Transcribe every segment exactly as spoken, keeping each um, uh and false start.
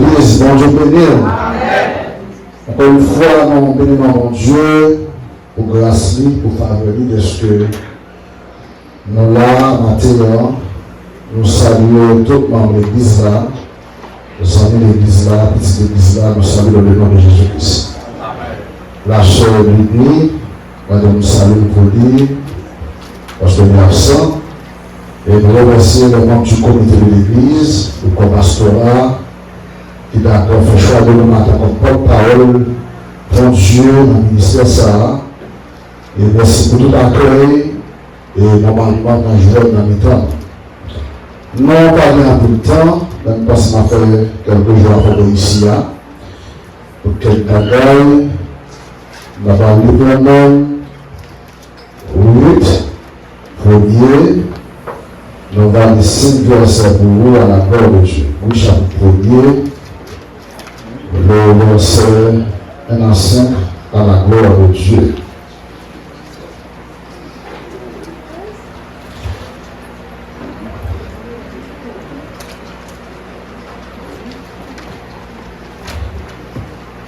Legliz, Bondye beni w. Ankò yon fwa, nou beni non Bondye pou gras li, pou favè li, dèske nou la maten an. Nou salye tout manm legliz la, zanmi legliz la, pitit legliz la, nou salye nan le non de Jezi Kris. Lachè Lini, mwen di nou salye pou li, paske li absan. E nou remèsye lè manm di komite de legliz, le kò pastoral, ki dakò fè chwa de nou maten kòm pòtpawòl Bondye nan ministè sa a. E mèsi pou tout akèy e nòmalman nan jwèt nan mitan nou. Nou pa gen anpil tan, men m panse n a fè kèlke jou avè nou isi a. Pou kèk bagay, n ap li pou nou menm. Rit, premye, nou va li senk vèsè pou ou à la gloire de Dieu. Rit chapit premye, le vèsè en a senk, à la gloire de Dieu.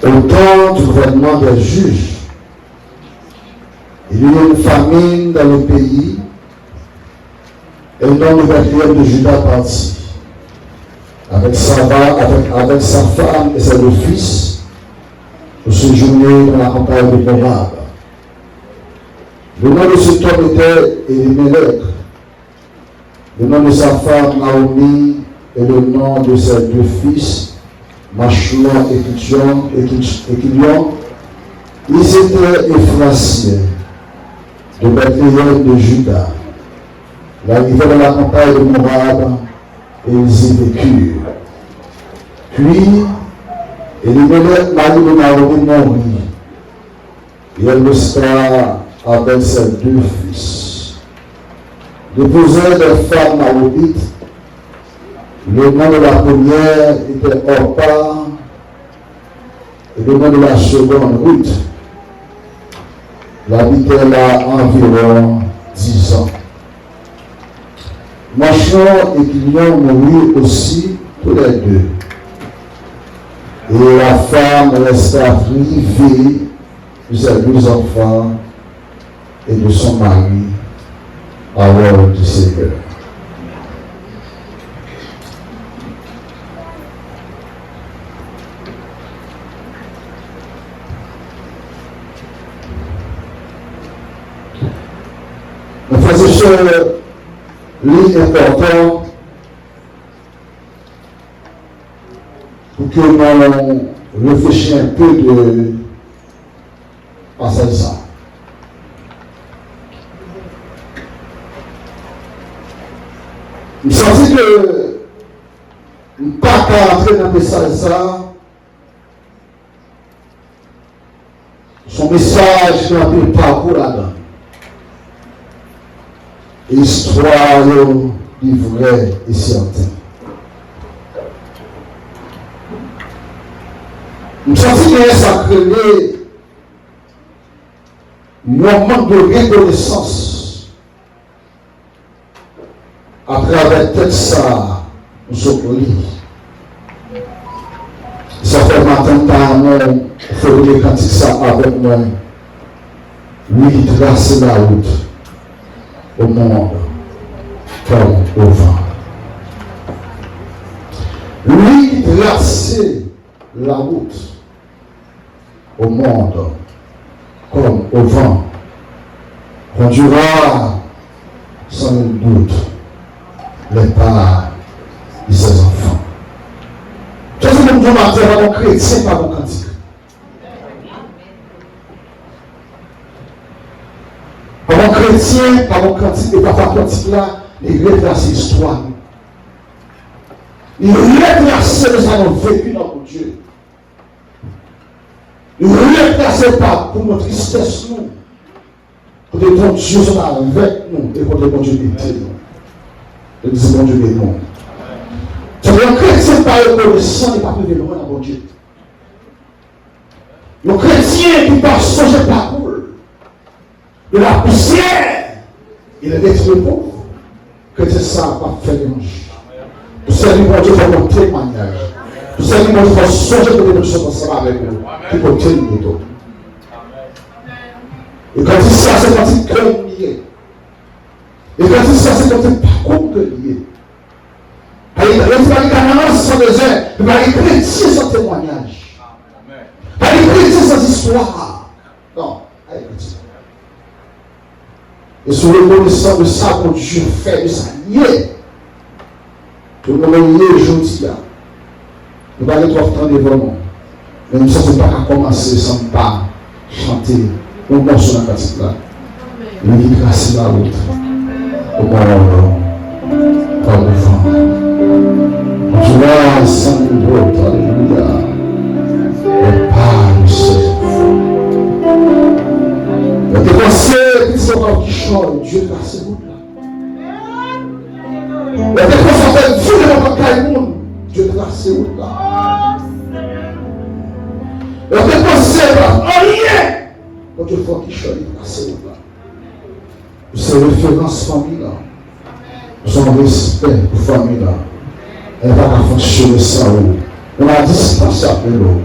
Au temps du gouvernement des juges, il y eut une famine dans le pays, et un homme de Bethléem de Juda partit avec sa, avec, avec sa femme et ses deux fils pour séjourner dans la campagne de Moab. Le nom de cet homme était Elimelech, le nom de sa femme Naomi et le nom de ses deux fils, Machlon et Kilion, et Kil-, et Kilion. Ils étaient Éphraciens, de Bethléem de Juda. Ils arrivèrent dans la campagne de Moab et ils y vécurent. Puis, Elimelech, mari de Naomi, mourut. Et elle resta avec ses deux fils. Ils épousèrent des femmes moabites. Le nom de la première était Orpah, et le nom de la seconde Ruth. Ils habitèrent là environ dix ans. Machlon et Kilion moururent aussi tous les deux. Et la femme resta privée de ses deux enfants et de son mari, parole du Seigneur. Mes frères et sœurs, li enpòtan pou ke nou reflechi enpe de pasaj sa. M santi ke m pa ka antre nan mesaj sa. Se yon mesaj ki gen anpil pakou ladan l. E istwa yo, li vrè e sèten. M santi genyen sa k rele yon mank de rekonesans atravè tèks sa a nou sot li. Sa fè maten m ta renmen w fè rele kantik sa avèk mwen. Lui qui trace la route au monde comme au vent. Lui qui trace la route au monde comme au vent, conduira sans nul doute les pas de ses enfants. Jezi menm di yon maten, pa gon kretyen, pa gon kantik. Pa gon kretyen, pa gon kantik, e pafwa kantik la, li retrase istwa nou. Li retrase sa nou veki nan Bondye. Li retrase pakou nou, tristès nou. Kote Bondye sot avèk nou e kote Bondye mete nou. Legliz, Bondye beni w. Se yon kretyen ki pa rekonesan, li p ap rive lwen nan Bondye. Yon kretyen ki pa sonje pakou l, de la poussière il est le repos. Kretyen sa a p ap fè lwanj. Pou sèvi Bondye fòk yon temwayaj. Pou sèvi Bondye, fò w sonje kote Bondye sot ansanm avèk ou, ki kote l mete w. E kantik sa se kantik kè m li ye. E kantik sa se kantik pakou m ke li ye. Pa gen, yo di pa gen kanal san dezè, men pa gen kretyen san temwayaj. Pa gen kretyen san zistwa. Non, pa gen kretyen. E si w rekonesan de sa Bondye fè, de sa l ye, ke nou ye jodi a, nou pa gen twòp tan devan nou. Men m santi m pa ka kòmanse san m pa chante yon mòso nan kantik la. Li ki trase lawout pou mò pa devan. Glwa san wòt, alelouya. Lè pa le Seyè. Yo te panse pitit yo pa kichòy, Dye trase wout la. Yo te panse ap fouye nan kay moun, Dye trase wout la. Yo te panse pa anyen, Bondye fè w kichòy, li trase wout la. Ou se referans fanmi an. Ou se yon respè pou fanmi an. Yo pa ka fonksyone san ou. Menm a distans y ap rele w.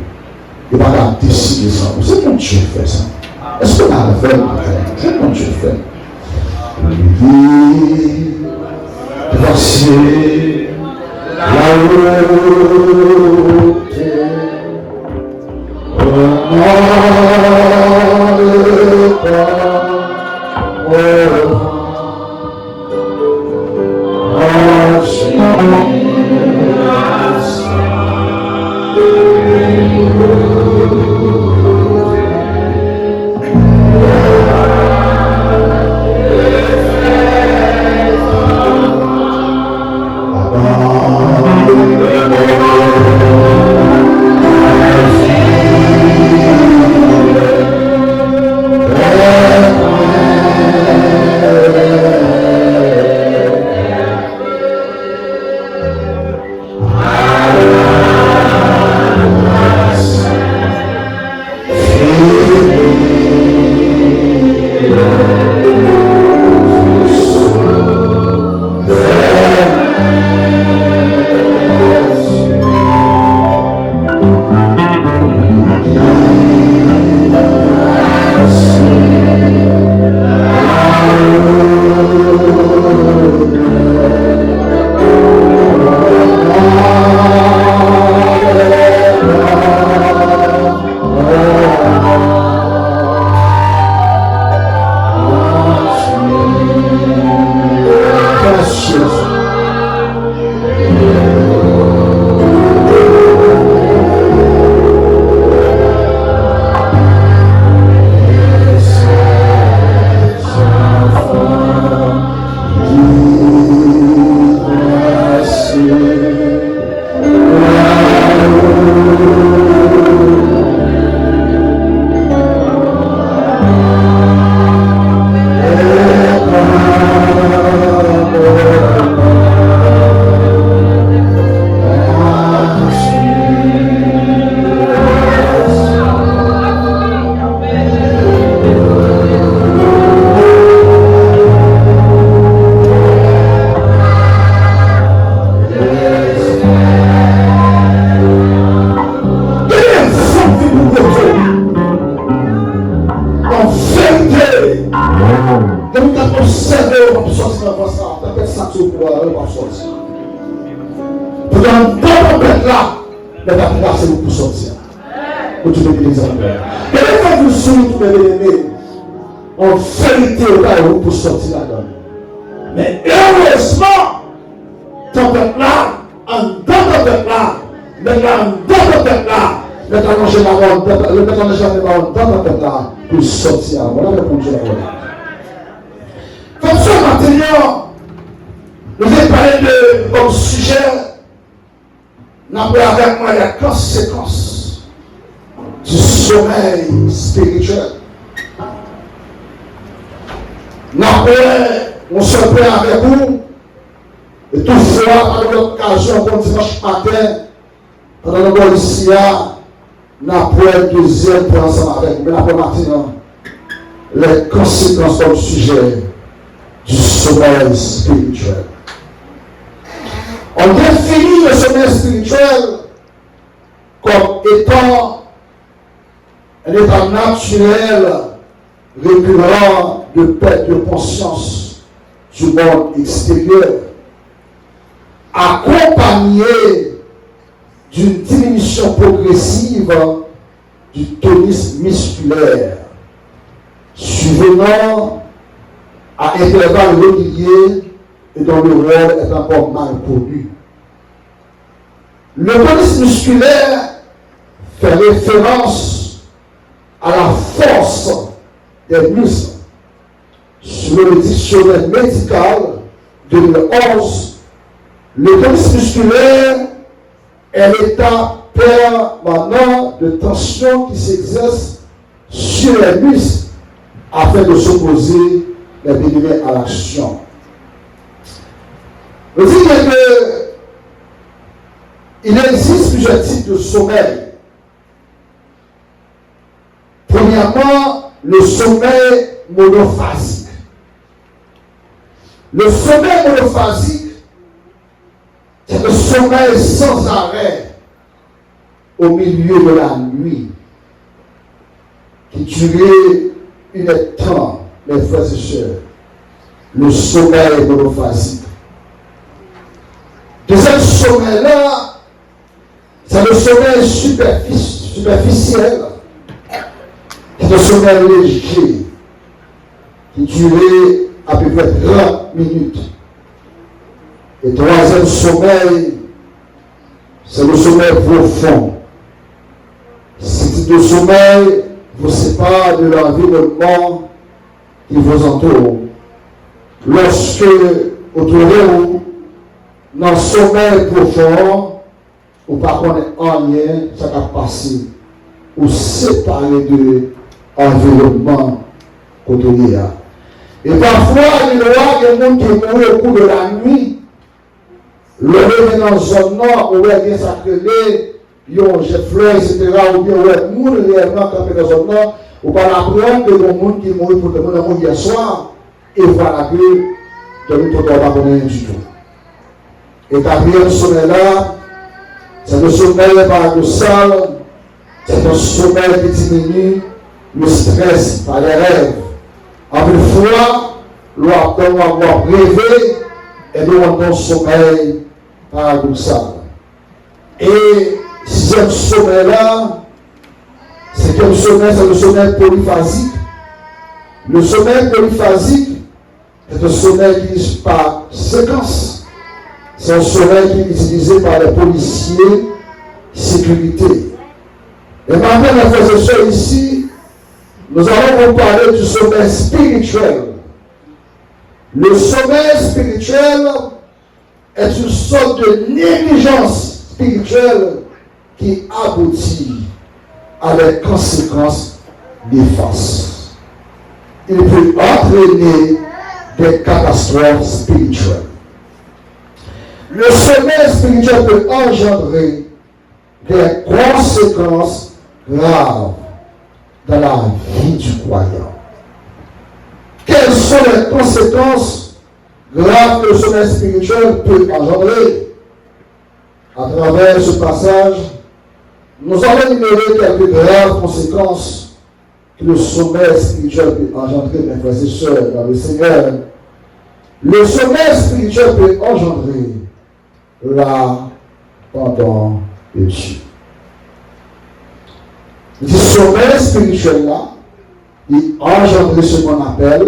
Yo pa ka deside san ou. Se Bondye k fè sa. Èske w avè m maten an? Se Bondye k fè. Li trase lawout. Genyen vant ki pou kote w. An verite, depi w t ap obsève yo, w ap sòti nan van sa a, tanpèt sa ki sou pwa a, w ap sòti. Poutan, anndan tanpèt la, lè w t ap trase wout pou sòti a. Bondye beni legliz la. Lè w ap vin sou wout ou, byeneme, an verite, w ta wout pou sòti ladan l. Men erezman, tanpèt la, anndan tanpèt la, nèg la anndan tanpèt la, nèg la lonje lamen anndan, nèg la lonje lamen ba w anndan tanpèt la, pou l sòti a. Vwala, fè Bondye la vwala. Frè m, sè, maten an, nou te pale de, kòm sijè, n ap wè avèk mwen les conséquences du sommeil spirituel. N ap wè yon sèl pwen avèk ou, e toutfwa, pa gen lòt okazyon, bon dimanch maten, pandan nou bò isi a, n ap wè dezyèm pwen ansanm avèk ou, men n ap wè maten an, les conséquences comme sujet du sommeil spirituel. On définit le sommeil spirituel Étant un état naturel récurrent de perte de conscience du monde extérieur, accompagné d'une diminution progressive du tonisme musculaire, survenant à intervalles réguliers et dont le rôle est encore mal connu. Le tonisme musculaire fait référence à la force des muscles. Selon le dictionnaire médical deux mille onze, le tonisme musculaire est l'état permanent de tension qui s'exerce sur les muscles afin de s'opposer les bienheureux à l'action. Nou di byen ke il existe plusieurs types de sommeil. Premièrement, le sommeil monophazique. Le sommeil monophazique, c'est le sommeil sans arrêt au milieu de la nuit, qui durait une heure de temps, mes frères et sœurs. Le sommeil monophazique. Deuxième sommeil là, c'est le sommeil superfic- superficiel. C'est un sommeil léger qui durait à peu près trente minutes. Et troisième sommeil, c'est le sommeil profond. Ce type de sommeil vous sépare de l'environnement qui vous entoure. Lorsque ou trouve ou nan somèy pwofon an, ou pa konnen anyen sa k ap pase, ou separe de anviwònman kote w ye a. E pafwa, gen dwa gen moun ki mouri au cours de la nuit. Lè w rive nan zòn nan, ou wè gen sa k rele yon jèt flè, etsetera, oubyen ou wè moun reyèlman kanpe nan zòn nan, ou pral aprann ke gen moun ki mouri, poutèt moun nan mouri yèswa, e vwala ke dòmi twò ta, ou pa konn anyen ditou. E katriyèm somèy la, c'est le sommeil paradoxal, c'est un sommeil qui diminue le stress par les rêves. Anpil fwa, lè w ap dòmi, w ap reve, ebyen w ap nan yon somèy paradoksal. E sizyèm somèy la, senkyèm somèy, c'est le sommeil polyphasique. Le sommeil polyphasique est un sommeil qui est par séquence. C'est un sommeil qui est utilisé par les policiers sécurité. Et maintenant, mes frères et sœurs, ici, nous allons vous parler du sommeil spirituel. Le sommeil spirituel est une sorte de négligence spirituelle qui aboutit à des conséquences néfastes. Il peut entraîner des catastrophes spirituelles. Le sommeil spirituel peut engendrer des conséquences graves dans la vie du croyant. Quelles sont les conséquences graves que le sommeil spirituel peut engendrer? À travers ce passage, nous allons énumérer quelques graves conséquences que le sommeil spirituel peut engendrer, mes frères et sœurs dans le Seigneur. Le sommeil spirituel peut engendrer l'abandon de Dieu. Li di somèy espirityèl la, li anjandre ce qu'on appelle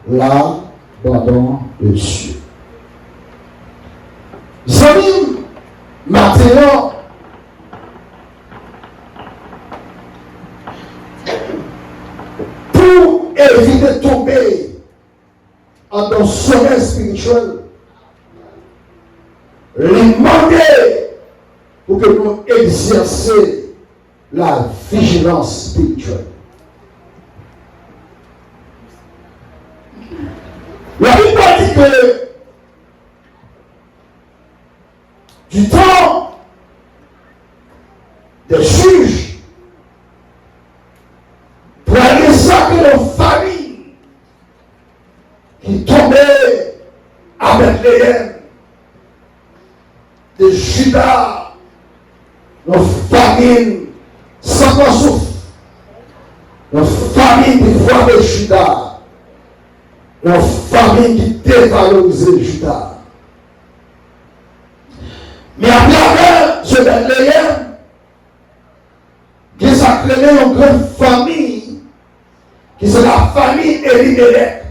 l'abandon de Dieu. Zanmi m, maten an, pou evite tonbe anndan somèy espirityèl, li mande pou ke nou egzèse la vijilans espirityèl. Labib la di ke du temps des juges, pral gen sa ke yon fami ki tonbe a Bètleyèm, de Jida, yon famin san pran souf, yon famin ki frape Juda, yon famin ki devalorize Juda. Men atravè zye Bètleyèm, gen sa k rele yon grenn fanmi, ki se lafanmi Elimelèk.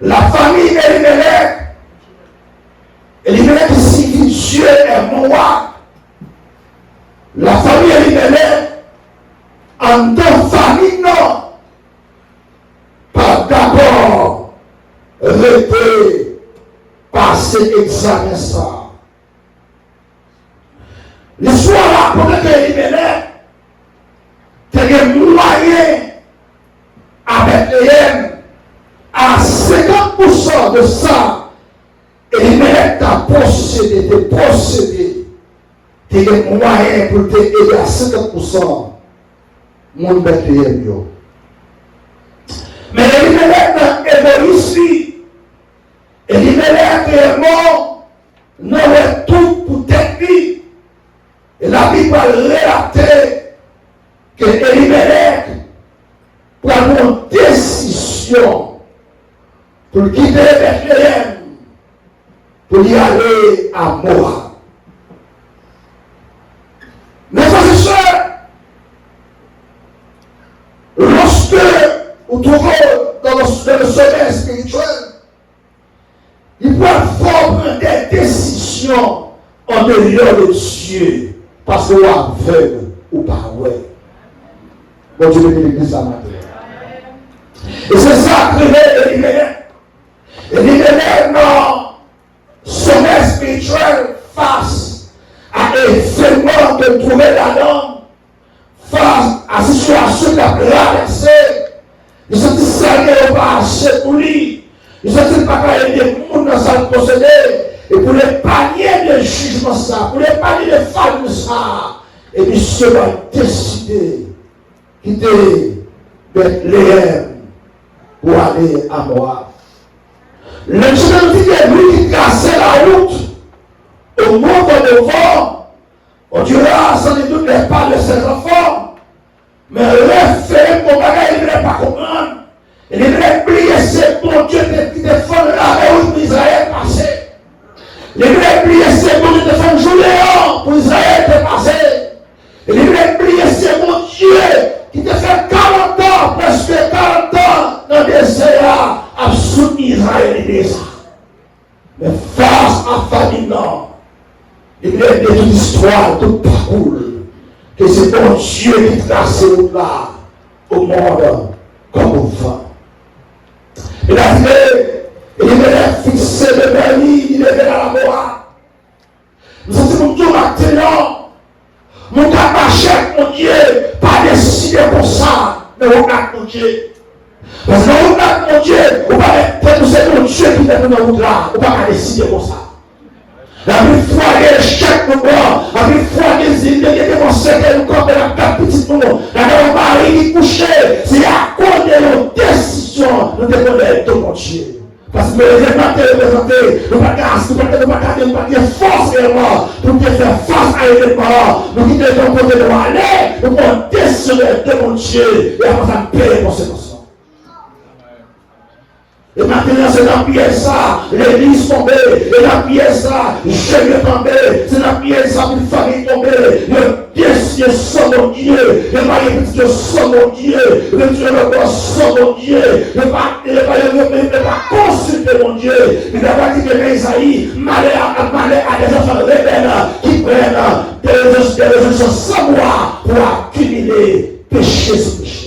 Lafanmi Elimelèk, Elimelèk ki siyifi Dieu est mon roi. Lafanmi Elimelèk, anndan fanmi nan, pa dakò rete pase egzamen sa a. Listwa rakonte ke Elimelèk te gen mwayen a Bètleyèm a senkant pousan de sa Elimelèk ta posede, te posede, te gen mwayen pou l te ede a senkant pousan moun Bètleyèm yo. Men Elimelèk nan egoyis li, Elimelèk reyèlman nan wè tout pou tèt li. E Labib pral relate ke Elimelèk pran yon desizyon pou l kite Bètleyèm, pou li ale a Mowab. Mes frères et sœurs, lorsque ou trouve dans le, dans le sommeil spirituel, li pral fè w pran de desizyon an deyò de Dye, paske w avèg, ou pa wè. Bondye beni legliz la maten. E se sa k rive Elimelèk. Elimelèk nan somèy espirityèl fas a evènman ke l twouve ladan, fas a sitiyasyon l ap travèse, li santi sa l gen yo pa ase pou li. Li santi l pa ka ede moun nan sa l posede. E pou l epanye de jijman sa, pou l epanye de famin sa, e misye pral deside kite Bètleyèm pou ale a Mowab. Lè Seyè Bondye di ke li ki trase lawout au monde devant, on dira sans nul doute les pas de ses enfants. Men refere m gon bagay Elimelèk pa konprann. Elimelèk bliye se Bondye te, ki te fann Lamè Wouj pou Izrayèl pase. Elimelèk bliye se Bondye te fann Jouden an pou Izrayèl te pase. Elimelèk bliye se Bondye ki te fè karant an, prèske karant an nan dezè a, ap soutni Izrayèl, li bliye sa. Men fas a famin nan, li bliye tout istwa l, tout pakou l, ke se Bondye ki trase wout la au monde comme au vent. E la di, Elimelèk fikse demè li, li leve l a la Mowab. M santi pou m di w maten an, moun k ap mache ak Bondye pa deside konsa nan wout la ak Bondye. Paske nan wout la ak Bondye, ou pa mèt tèt ou, se Bondye ki mèt ou nan wout la, ou pa ka deside konsa. Anpil fwa gen echèk nou pran, anpil fwa gen zile, gen devan sèkèy nou kanpe n ap gad pitit nou, n ap gad yon mari ki kouche, se akoz de yon desizyon nou te pran dèyè do Bondye. Paske evènman te reprezante, nou pa t ka, nou pa t, nou pa t ka, nou pa t gen fòs reyèlman pou n te fè fas a evènman an. Nou kite yon kote nou ale, nou pran desizyon de, de Bondye, e apre sa n peye konsekans lan. E maten an, se nan pyèj sa, legliz tonbe, e nan pyèj sa, jèn yo tonbe, se nan pyèj sa, tout fanmi tonbe, yo deside san Bondye, yo marye pitit yo san Bondye, yo retire lòt bò san Bondye, yo pa, yo pa, yo, yo, yo, yo pa konsilte Bondye. Li ta pral di demen Izayi, malè a, malè à des enfants rebelles qui prennent des résolutions sans moi pour accumuler péché sous péché.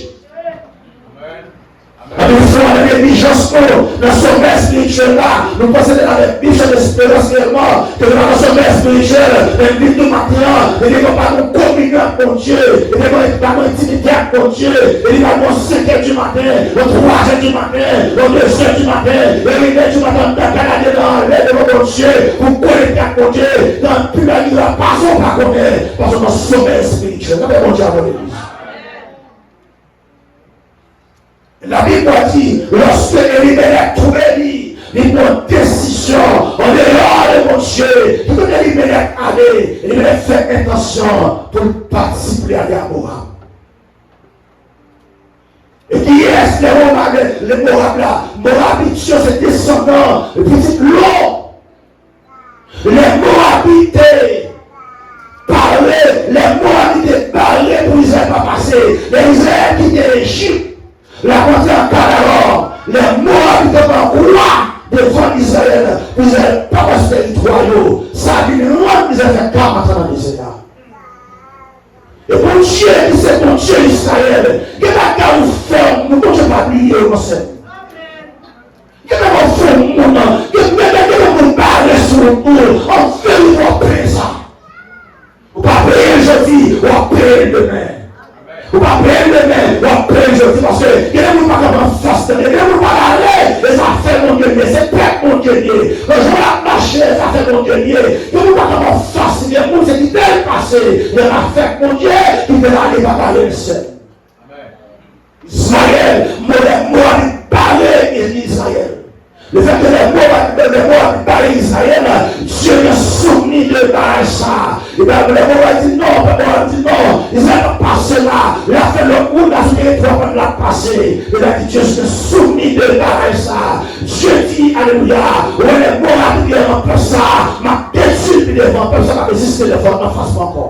Anpil fwa nan neglijans nou, nan somèy espirityèl la, nou panse se nan neglijans esperans reyèlman, ke nou pa nan somèy espirityèl, men vin nou maten an, e gen pa nou kominyon ak Bondye, e gen pa nou entimite ak Bondye, e li pa nou senkè di maten, nou twazè di maten, nou dezè di maten, nou inè di maten, nou ta gade nan anlè devan Bondye, pou konekte ak Bondye, nan anpil bagay nou pa konnen, paske nou nan somèy espirityèl. Nan men Bondye avè legliz. Labib pral di, lòske Elimelèk twouve li, li pran desizyon andeyò de Bondye. Bondye, ki kote Elimelèk ale, Elimelèk fè entansyon pou l patisipe ale a Mowab. E kiyès lè Mowab, lè Mowab la? Mowabit yo se desandan pitit Lò. Lè Mowabit te pare, lè Mowabit te bare pou Izrayèl pa pase, lè Izrayèl kite Ejip, l ap antre an Kanaran, lè Mowabit te pran kwa devan Izrayèl, pou Izrayèl pa pase tèritwa yo, sa vin rann Izrayèl fè karant an nan dezè a. E Bondye ki se Bondye Izrayèl, gen bagay ou fè, Bondye pa bliye w, mon sè. Gen bagay ou fè moun nan, gen, gen, gen, gen moun bare sou wout ou, an verite w ap peye sa. Ou pa peye l jodi, w ap peye l demen. Ou pa peye l demen, w ap peye l jodi, paske gen de moun pa kanpe anfas tande, gen de moun pa ale, e zafè Bondye l ye, se pèp Bondye l ye. Nan jan l ap mache, e zafè Bondye l ye. Gen moun pa kanpe anfas li, gen moun se kite l pase, e afè Bondye, kite l ale, pa pale l sèl. Izrayèl, mo lè Mowabit bare Izrayèl. Lefètke lè Mowabit, lè Mowabit bare Izrayèl, Dye gen souvni de bagay sa. E ben, lè Mowabit di non, pèp Mowabit di non, Izrayèl p ap pase la, l ap fè lòt wout la, sou teritwa pa l ap pase. E la di Dye gen souvni de bagay sa. Dye di, alelouya, wè lè Mowabit gen nan pèp sa, m ap detwi l pi devan, pèp sa p ap egziste devan anfas mwen ankò.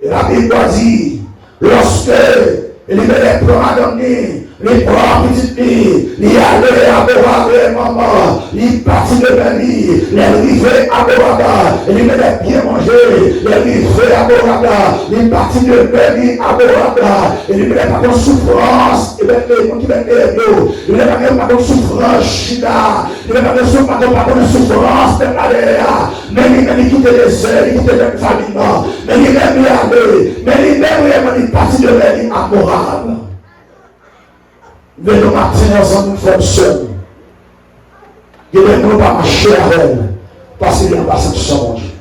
E Labib la di, lòske Elimelèk pran madanm li, li pran pitit li, li ale a Mowab, manman, li pati demen li, lè l rive a Mowab, Elimelèk byen manje, lè l rive a Mowab, li pati demen li a Mowab, Elimelèk pa konn soufrans, e bèt moun ki bèt yo, Elimelèk pa konn soufrans chita, Elimelèk pa konn, pa konn, pa konn soufrans pèp la dèyè a. Men li menm, li kite dezè, li kite menm famin nan. Men li menm, li ale. Men li menm, reyèlman, li pati demen li a Mowab. Men nan maten an, zanmi m, frè m, sè m, gen de moun ou pa mache avè l, paske li anba sanksyon Bondye.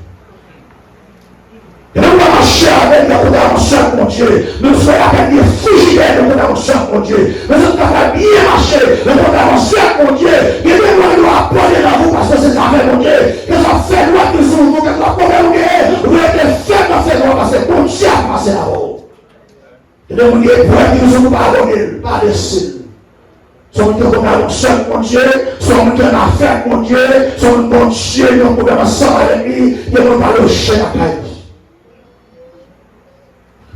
Gen de moun pa mache avè l nan kontravansyon ak Bondye. Men frè, apèn li frijidè nan kontravansyon ak Bondye. Men zòt ka fè byen mache nan kontravansyon ak Bondye. Gen de moun yo abòne nan vou paske se zafè Bondye. Kèlkeswa fènwa ki sou ou, kèlkeswa pwoblèm ou genyen, rete fèm nan fènwa paske Bondye ap pase avè w. Gen de moun ki prè ki di w pa abòne l, pa lese l. Se yon moun ki konn al ansanm ak Bondye, se yon moun ki annafè ak Bondye, se yon moun Bondye gen yon pwoblèm ansanm avèk li, gen moun pa loje lakay li.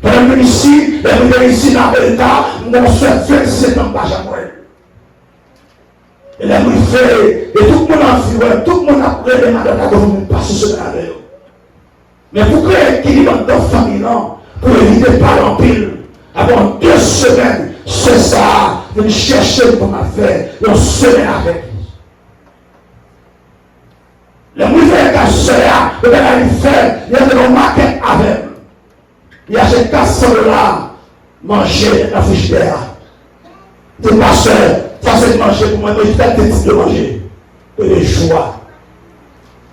Pandan m vin isi, lè m rive isi nan Amerika, m gen yon sè vennsenk an m pa janm wè l. E lè m rive, e tout moun anvi wè m, tout moun ap rele madanm la, tout moun pase semèn avè yo. Men pou kreye ekilib anndan fanmi lan, pou evite pale anpil, apre yon de semèn, sè sa a vin chèche m pou m al fè yon semèn avèk li. Lè m rive lakay sè a, yo te bay li fè, li antre nan yon makèt avè m. Li achte kat san dola manje nan frijidè a. Di pastè, sa se manje pou mwen, mwen fè de tip de manje. Premye jou a.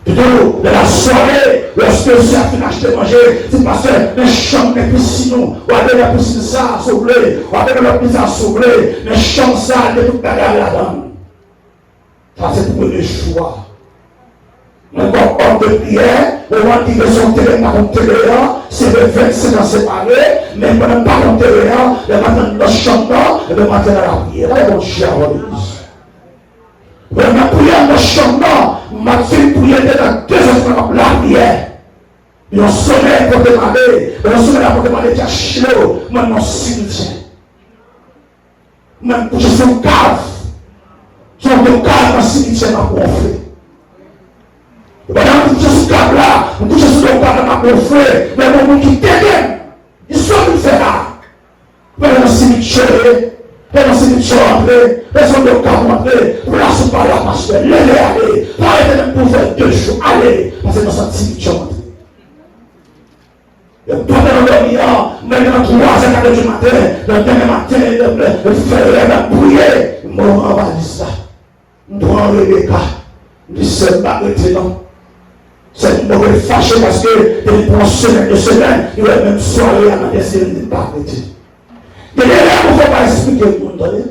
Pito, lè l ap sware, lòske misye ap fin achte manje, di pastè, men chanm, men pisin ou, w a benyen nan pisin sa, si w vle, w a benyen nan lòt pisin sa, si w vle, men chanm sa, li gen tout bagay ladan l. Sa se pou premye jou a. Mwen kòm òm de priyè, moman ki gen son tele, m pa konn tele an, se vennsenk an separe, men pandan m pa konn tele an, lè m antre nan chanm nan, ebyen m antre nan lapriyè. Gade Bondye avè legliz. Lè m ap priye anndan chanm nan, m ap fin priye detan de zè di maten m ap lapriyè. Yon somèy pote m ale, yon somèy la pote m ale Jachlo, mwen nan simityè. Mwen kouche sou yon kav. Sou yon kav nan simityè m ap wonfle. E pandan m kouche sou kav la, m kouche sou yon kav la m ap wonfle, men yon moun ki tete m. Li sot vin fè la. Mwen nan simityè, mwen nan simityè antre, pèsonn yo ka antre, plas ou pa la pastè, leve ale, pa rete menm pou fè de jou, ale, paske nan sant simityè antre. Pandan nan dòmi an, mwen nan twa zè, kat è di maten, nan demen maten, fè rèv, priye, mwen anba lis la. M pran Rebeka. M di, sè m pa rete non. Sè m move fache paske depi pou yon semèn, de semèn, li wè menm sware a nan tèt li, m di, m pa rete. Gen de lè pou fò pa esplike moun, tande.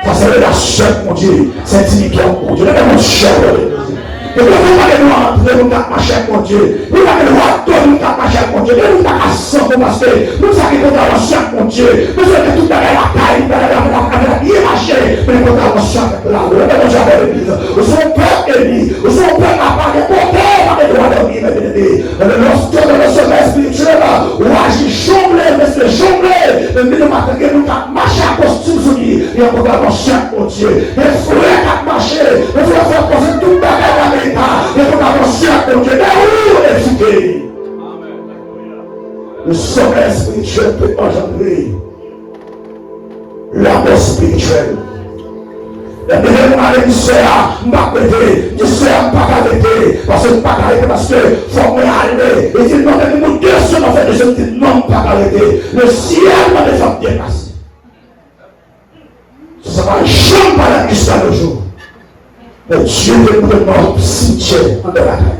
Sa se relasyon ak Bondye, se entimite ak Bondye. Leve men w, chè, leve men w. Depi ou pa gen dwa antre moun k ap mache ak Bondye. Ou pa gen dwa antre moun k ap mache ak Bondye. Gen moun pa ka santi w paske moun sa gen kontravansyon ak Bondye. Men se ke tout bagay lakay li, bagay la byen mache, men kontravansyon avèk lawo. Lè Bondye avèk legliz, ou se yon pèp eli, ou se yon pèp apa, gen kote ou pa gen dwa dòmi, men byeneme. Lòske ou nan somèy espirityèl, ou aji jan w vle, ou rete jan w vle, men demen maten gen moun k ap mache ak kostim sou li, li an kontravansyon ak Bondye. Gen frè k ap mache, men frè fè panse tout bagay nan leta, gen kontravansyon ak Bondye. Men ou edike. Le somèy espirityèl pe anjandre lanmò espirityèl. Lè m leve pou m ale di sè a, m p ap rete. M di sè a, m pa ka rete. Paske m pa ka rete, paske fòk mwen ale. Li di non, men moun de sèman fè de sèman, m di non, m pa ka rete. Le syèl mande fòk deplase. Sa pa janm parèt jiska nos jours. Bondye te montre nou yon simityè anndan lakay.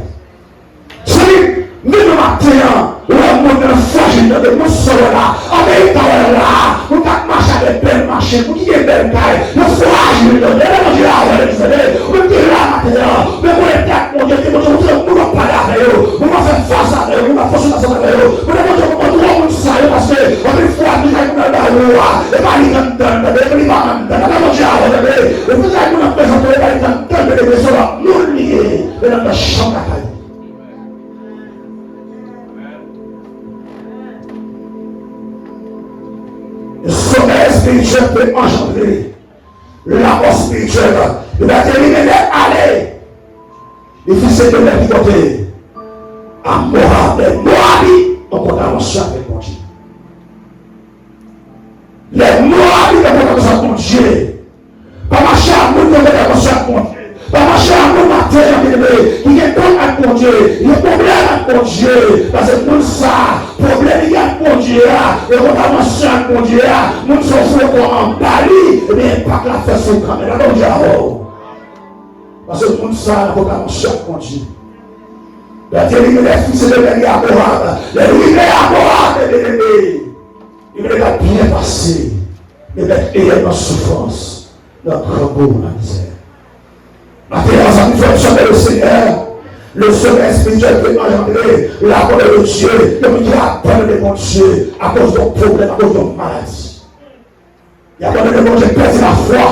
Zanmi, menm nan maten an, ou wè moun nan frajil nan de moun sa w wè la, anben li ta wè la, moun k ap mache avèk bèl machin, moun ki gen bèl kay, yo frajil nan de, lè Bondye la wè, tande, ou menm ki la maten an, men konnen dat Bondye, ke Bondye montre moun w ap pale avè yo, moun w ap fè fas avè yo, moun w ap fonksyone ansanm avè yo, konnen Bondye konprann twa moun sa yo, paske anpil fwa, li kay moun nan ba yo a, e pa li k anndan l, tande, e li pa anndan l, tande, Bondye a wè, tande, ou vin kay moun nan prezante w, e pa li k anndan l, tande, se yon lòt moun li ye, men anndan chanm lakay. Somèy espirityèl pe anjandre lanmò espirityèl. Li pa te li menm ale. Li fikse de lè ki kote a Moab, lè Moab an kontravansyon avèk Bondye. Lè Moab an kontravansyon avèk Bondye. Pa mache ak moun ki an kontravansyon ak Bondye. Pa mache ak moun maten an, byeneme, ki gen kont ak Bondye, ki gen pwoblèm ak Bondye. Paske moun sa, pwoblèm li gen ak Bondye a, e kontravansyon ak Bondye a, moun sa ou fout kò anba li, ebyen, enpak l ap fè sou ou kanmenm. Lè Bondye avè w. Paske moun sa, nan kontravansyon ak Bondye. Lè te rive lè fikse de lè li a Moab. Lè li rive a Moab, byeneme, li vle ta byen pase. Li mèt eyèl nan soufrans, nan grangou, nan mizè. Maten an, zanmi frè m, sè m, le Seigneur, le sommeil spirituel peut engendrer l'abandon de Dieu, yon moun ki abandone Bondye akoz yon pwoblèm, akoz yon maladi. Li abandone Bondye, pèdi lafwa.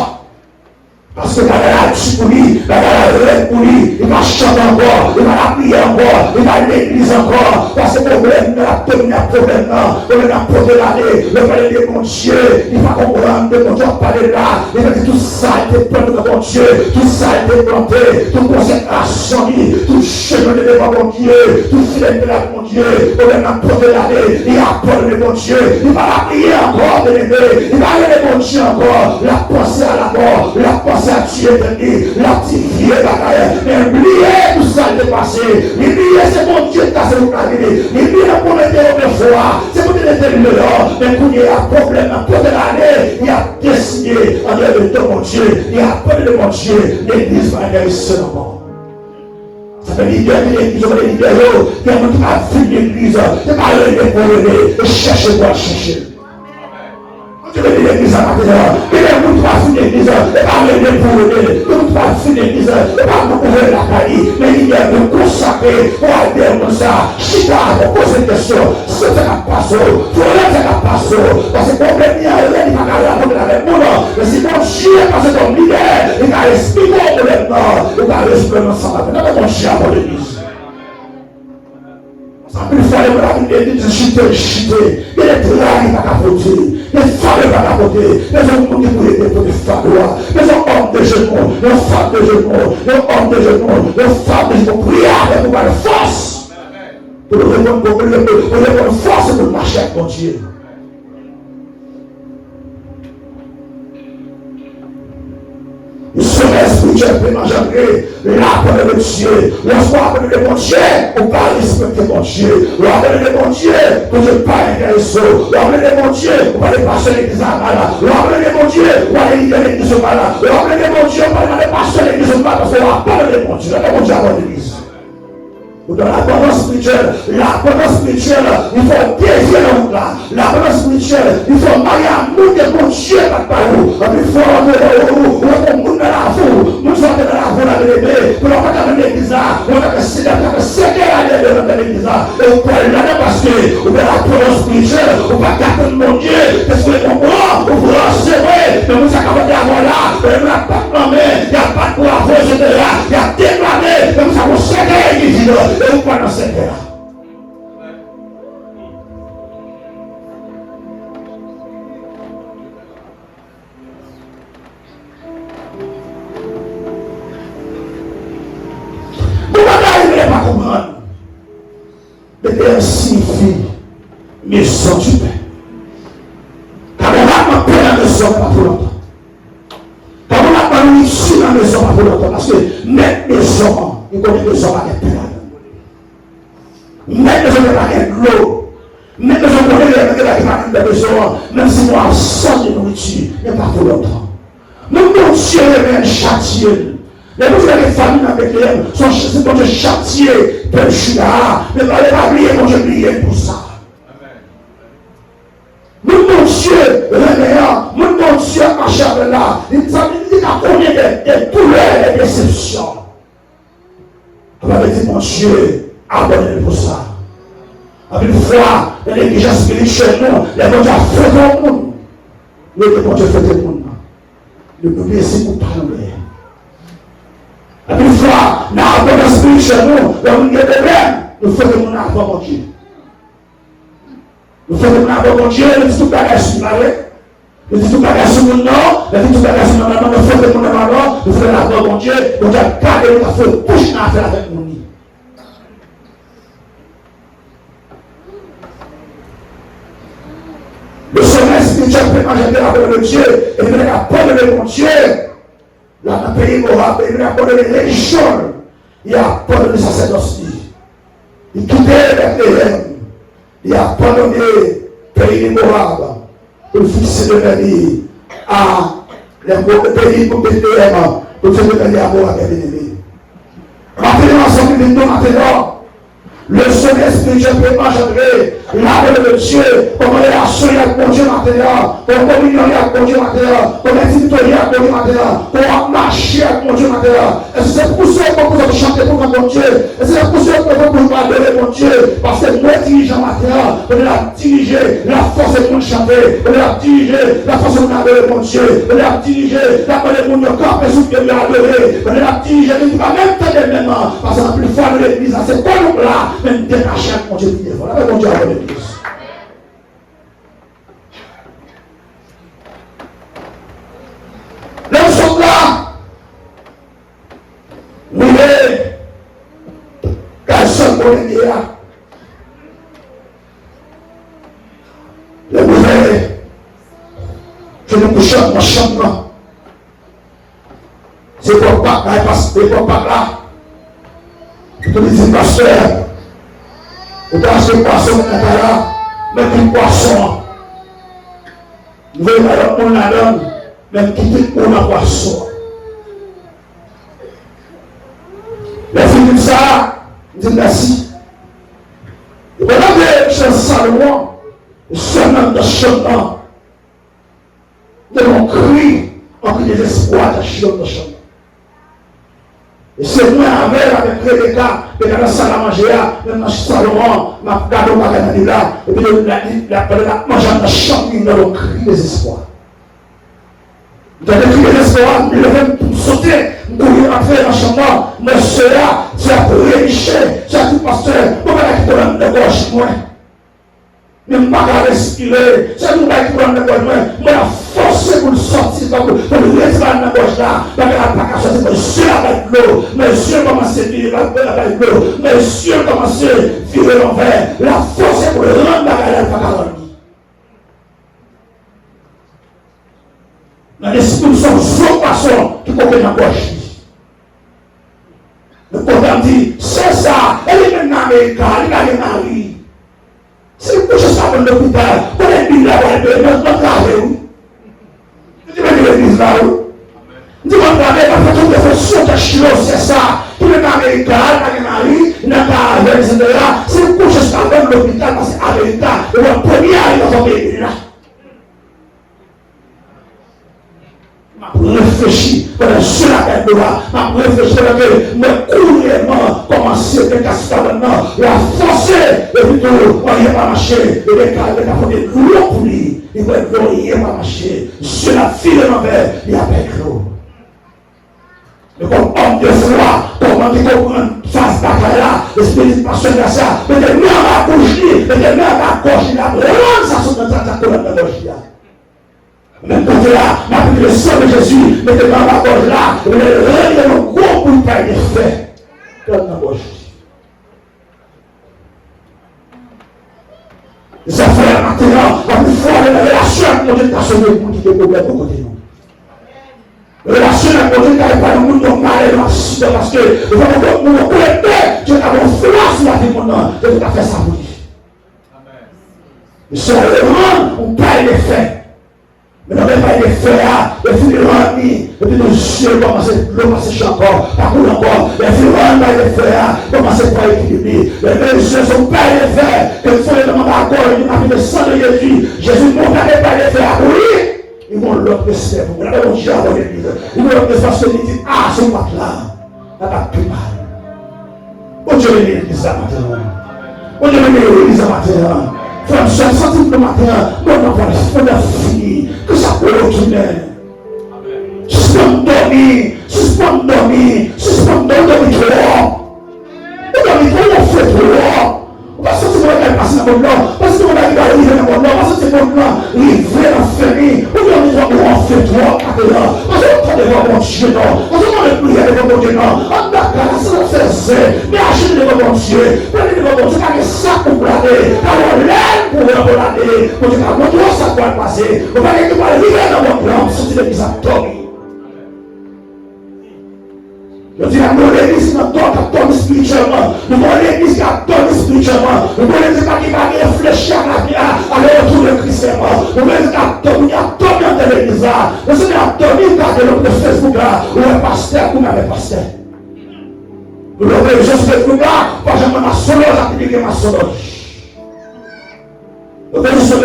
Paske bagay la di pou li, bagay la rèd pou li, li pa chante ankò, li pa lapriyè ankò, li pa legliz ankò. Paske pwoblèm nan ap domine ak pwoblèm nan, pwoblèm nan ap pote l ale. Lè w pale de Bondye, li pa konprann de Bondye w ap pale la. Li mete tout sa l te pran nan Bondye, tout sa l te plante, tout konsekrasyon li, tout chemen li te devan Bondye, tout fidelite l ak Bondye, pwoblèm nan pote l ale, li abandone Bondye, li pa lapriyè ankò, byeneme, li pa rele Bondye ankò, l ap panse a lamò, l ap panse a tiye tèt li, l ap di vye bagay, men bliye tout sa l te pase, li bliye se Bondye ki kase tout lavi li, li bliye nan pwomèt yo de fwa, se pou te mete l deyò, men kounye a pwoblèm nan pote l ale, li ap deside andeyò de do Bondye, li abandone Bondye, legliz pa enterese l ankò. Sa fè lidè ki legliz yo, lidè yo, gen moun ki pa vin legliz, se pa rele pou rele, e chèche pou al chèche. Bondye beni legliz la maten an. Gen moun ki pa vin legliz, se pa rele pou rele. Gen moun ki pa vin legliz, se pa moun pou rele lakay li. Men lidè yo konsakre pou al dèyè moun sa, chita pou poze kesyon. Sa k ap pase w, pwoblèm sa k ap pase w. Paske pwoblèm li an rèl, li pa ka rakonte l avèk moun. Men si Bondye pase kòm lidè, li ka esplike w pwoblèm nan, ou ka rezoud pwoblèm nan ansanm avè l. Nan men Bondye a, bon legliz. Anpil fwa, lè moun ap vin legliz, li chite, li chite. Gen de dra li pa ka pote, gen fado li pa ka pote. Men se yon moun ki pou ede pote fado a. Men se yon òm de jenou, yon fanm de jenou, yon òm de jenou, yon fanm de jenou. Priye avèk ou ba l fòs. Pou l reponn, pou l reponn, pou l reponn fòs pou l mache ak Bondye. Somèy espirityèl pe anjandre lapè de Dye. Lòske w abandone Bondye, ou pa respekte Bondye. Lè w abandone Bondye, Bondye pa enterese w. Lè w abandone Bondye, ou pa de pastè legliz la mal. Lè w abandone Bondye, ou pa de lidè legliz yo mal. Lè w abandone Bondye, ou pa de pastè legliz yo mal, paske w abandone Bondye. Lè Bondye abandone legliz. Ou nan labandon espirityèl. Labandon espirityèl, li fè w devye nan wout la. Labandon espirityèl, li fè w marye a moun ke Bondye pa t ba ou. Anpil fwa, ou, ou, ou, ou wè yon moun nan lavi w, moun sa te nan lavi w Byeneme, pou lè w pa ka vin legliz la, ou ta fè sèt, ta fè sèt è a leve nan legliz la. E ou pral ladan paske ou gen laperèz espirityèl, ou pa ka tann Bondye, paske ou pran, ou pran, se vre, men moun sa k ap avè w la, men moun ap bat lanmen, y ap bat bravo, etsetera, y ap deklame, men moun sa gon sèt è ki vin, e ou pral nan sèt è a. Bon bagay, mwen pa konprann. Betleèm siyifi maison du pain. Tabernak nan pen nan maison pa pou lontan. Tabernak nan nouriti nan maison pa pou lontan. Paske mèt maison an, li konnen maison pa gen pen ladan. Mèt maison pa gen dlo. Mèt maison konnen lè gen bagay ki pa anndan maison an, menm si nou absan de nouriti, men pa pou lontan. Moun Bondye renmen l chatye l. Lè Bondye lage fanmi nan Betleyèm, se yon ch- se Bondye chatye pèp Jida a, men pa, pa bliye Bondye bliye l pou sa. Moun Bondye renmen an, moun Bondye ap mache avè l la, li, sa, li ka konnen de, de doulè, de desepsyon. Sa vle di Bondye abandone l pou sa. Anpil fwa, nan neglijans espirityèl nou, lè Bondye ap fwete yon moun, nou ede Bondye fwete moun nan. Nou, nou bliye se pou pa nou ye. Anpil fwa, nan abandans espirityèl nou, lè moun gen pwoblèm, nou fwete moun nan avan Bondye. Nou fwete moun avan Bondye, nou di tout bagay sou li, pa vre? Nou di tout bagay sou moun nan, nou di tout bagay sou moun nan, nou fwete moun nan, nou fwete l avan Bondye, Bondye ap gade nou, ap fè bouch nan afè avèk moun li. Le sommeil spirituel peut engendrer la colère de Dieu et mener à abandonner Bondye. La nan peyi Moab, li abandone relijyon l, li abandone sasèdòs li. Li kite Betleyèm, li abandone peyi Moab, pou l fikse demen li a lè mo peyi pou Betleyèm, pou l fikse demen li a Moab, byeneme. Maten an, sa ki vin nou maten an, le sommeil spirituel peut engendrer la colère de Dieu. Kòman relasyon w ak Bondye maten an? Kòman kominyon w ak Bondye maten an? Kòman entimite w ak Bondye maten an? Kòman w ap mache ak Bondye maten an? Èske se pou sa w pran pou w chante pou louwe Bondye? Èske se pou sa w pran pou w adore Bondye? Paske mwen dirijan maten an, kote l ap dirije, l ap fòse moun chante. Kote l ap dirije, l ap fòse moun adore Bondye. Kote l ap dirije, l ap mande moun yo kanpe sou pye yo adore. Kote l ap dirije, li pa menm tande menm an. Paske anpil fwa nan legliz la, se kò nou la, men n detache ak Bondye pi devan. Lè Bondye avè legliz. Lè m sot la, m rive kay sè Golenye a. Lè m rive, je me couche nan chanm nan. Se epòk Pak la, e pas-, epòk Pak la. Epi li di, pastè, ou te achte pwason nan kay la, men ki pwason an. M voye yon lòt moun ladan l, men m kite ou nan pwason an. Lè fini m sa, m di l mèsi. E pandan ke m chante Salomon, sèlman m nan chanm nan, gen yon kri, yon kri dezespwa k ap chante nan chanm nan. E se mwen avè l, avèk Rebeka, Rebeka nan sal a manje a, menm nan salon an, m ap gade yon bagay nan Bib la, epi l, l, l, l ap, pandan l ap manje a nan chanm li, m tande yon kri dezespwa. M tande kri dezespwa, m leve, m, m sote, m kouri antre nan chanm nan, m wè sè a, sè a ap reniche, sè a di, pastè, gon bagay ki pran nan gòj mwen. Men m pa ka respire. Se yon bagay ki pran nan gòj mwen. Mwen ap fòse pou l sòti, pou, pou l retire nan gòj la. Bagay la pa ka sòti. Mwen zye l ap bay dlo. Mwen zye l kòmanse vire, bay, bay, bay dlo. Mwen zye l kòmanse vire lanvè. L ap fòse pou l rann bagay la, l pa ka rann li. Nan lespri m, se yon zo pwason ki koke nan gòj li. Men pwogram di, sè sa, e li menm nan Amerika, li pa gen mari. Si l kouche sou tablo lopital, kote bil la pral peye, nan, nan grave, wi. Li te mete legliz la, wi. M di, nan grave, pa fè tout refleksyon, tèt chire, sè sa, ki menm nan Amerika, li pa gen mari, li nan grave, etsetera. Si l kouche sou tablo lopital, paske Amerika, yo pran premye a, yo pran premye bil la. M ap reflechi, Pandan je la gade dlo a, m ap reflechi pandan ke m wè kourèman kòman se te kas kabann nan, l ap fòse, epi tou, anyen pa mache, epi kal te ka pote dlo pou li, li wè dlo, anyen pa mache, je l ap vire lanvè, li ap bay dlo. Men kòm òm de fwa, kòm moun ki konprann faz batay la, Lespri di pastè Gracia, mete men anba bouch li, mete men anba gòj li, l ap rann sa sot nan sa, sa kolòn nan gòj li a. Menm kote a, m aplike le sang de Jésus, mete men anba gòj la, epi l rann li yon gwo bout pay de fè. Kolòn nan gòj li. Zafè a maten an, anpil fwa, nan relasyon ak Bondye, nou ka sove moun ki gen pwoblèm bò kote nou. Relasyon ak Bondye ka epanye moun yon malè, yon aksidan, paske lè moun yo konekte, Dye ka gen yon fwa sou lavi moun nan, Dye ka fè sa pou li. Misye rann yon pay de fè. Men nan pay de fè a, yo fin rann li, epi nou je l kòmanse, dlo pa seche ankò, pa koule ankò. Lè fin rann pay de fè a, kòmanse pran ekilib li. Lè mezye sou pay de fè, ke m foure nan manman gòj li, m aplike le sang de Jésus. Jezi monte avèk pay de fè a pou li. Li gon lòt respè pou mwen. Lè Bondye a bon legliz. Li gon lòt respè paske li di, a, se ou k la. N ap ap pi mal. Bondye beni legliz la maten an. Bondye beni legliz la maten an. Frè m, sè m, santi m nan maten an, mond nan pral, mond nan fini. Ke sa pou retounen. Sispann dòmi, sispann dòmi, sispann dòmi, dòmi twòp. Ou dòmi twòp, ou fè twòp. Ou pa santi mwen kay pase nan mond lan, ou pa santi mwen kay rive nan mond lan, ou pa santi mond lan rive nan fen li, ou gen yon nivou ou anfen twòp maten an. Pase ou pa devan Bondye non, pase ou pa met priyè devan Bondye non. Anndan kay la, se nan fè zen, men aji nou devan Bondye, prale devan Bondye, pa gen sa pou plane, pa gen lè pou ranpolane, Bondye ka montre w sa k pral pase, ou pa gen ki pral rive nan mond lan, ou santi legliz ap dòmi. Yo di, nou legliz ki nan dò, k ap dòmi espirityèlman. Nou gon legliz ki ap dòmi espirityèlman. Nou gon legliz ki pa gen, pa gen reflechi ak lavi a, ale otou de Kris sèlman. Nou gon legliz ki ap dòmi, y ap dòmi anndan legliz la. Lè se ap dòmi, gade lòt de Facebook la, ou wè pastè, ou menm avèk pastè. Nou lè w veye sou Facebook la, pa janm wè masonlòj ap delivre masonlòj. Ou veye sou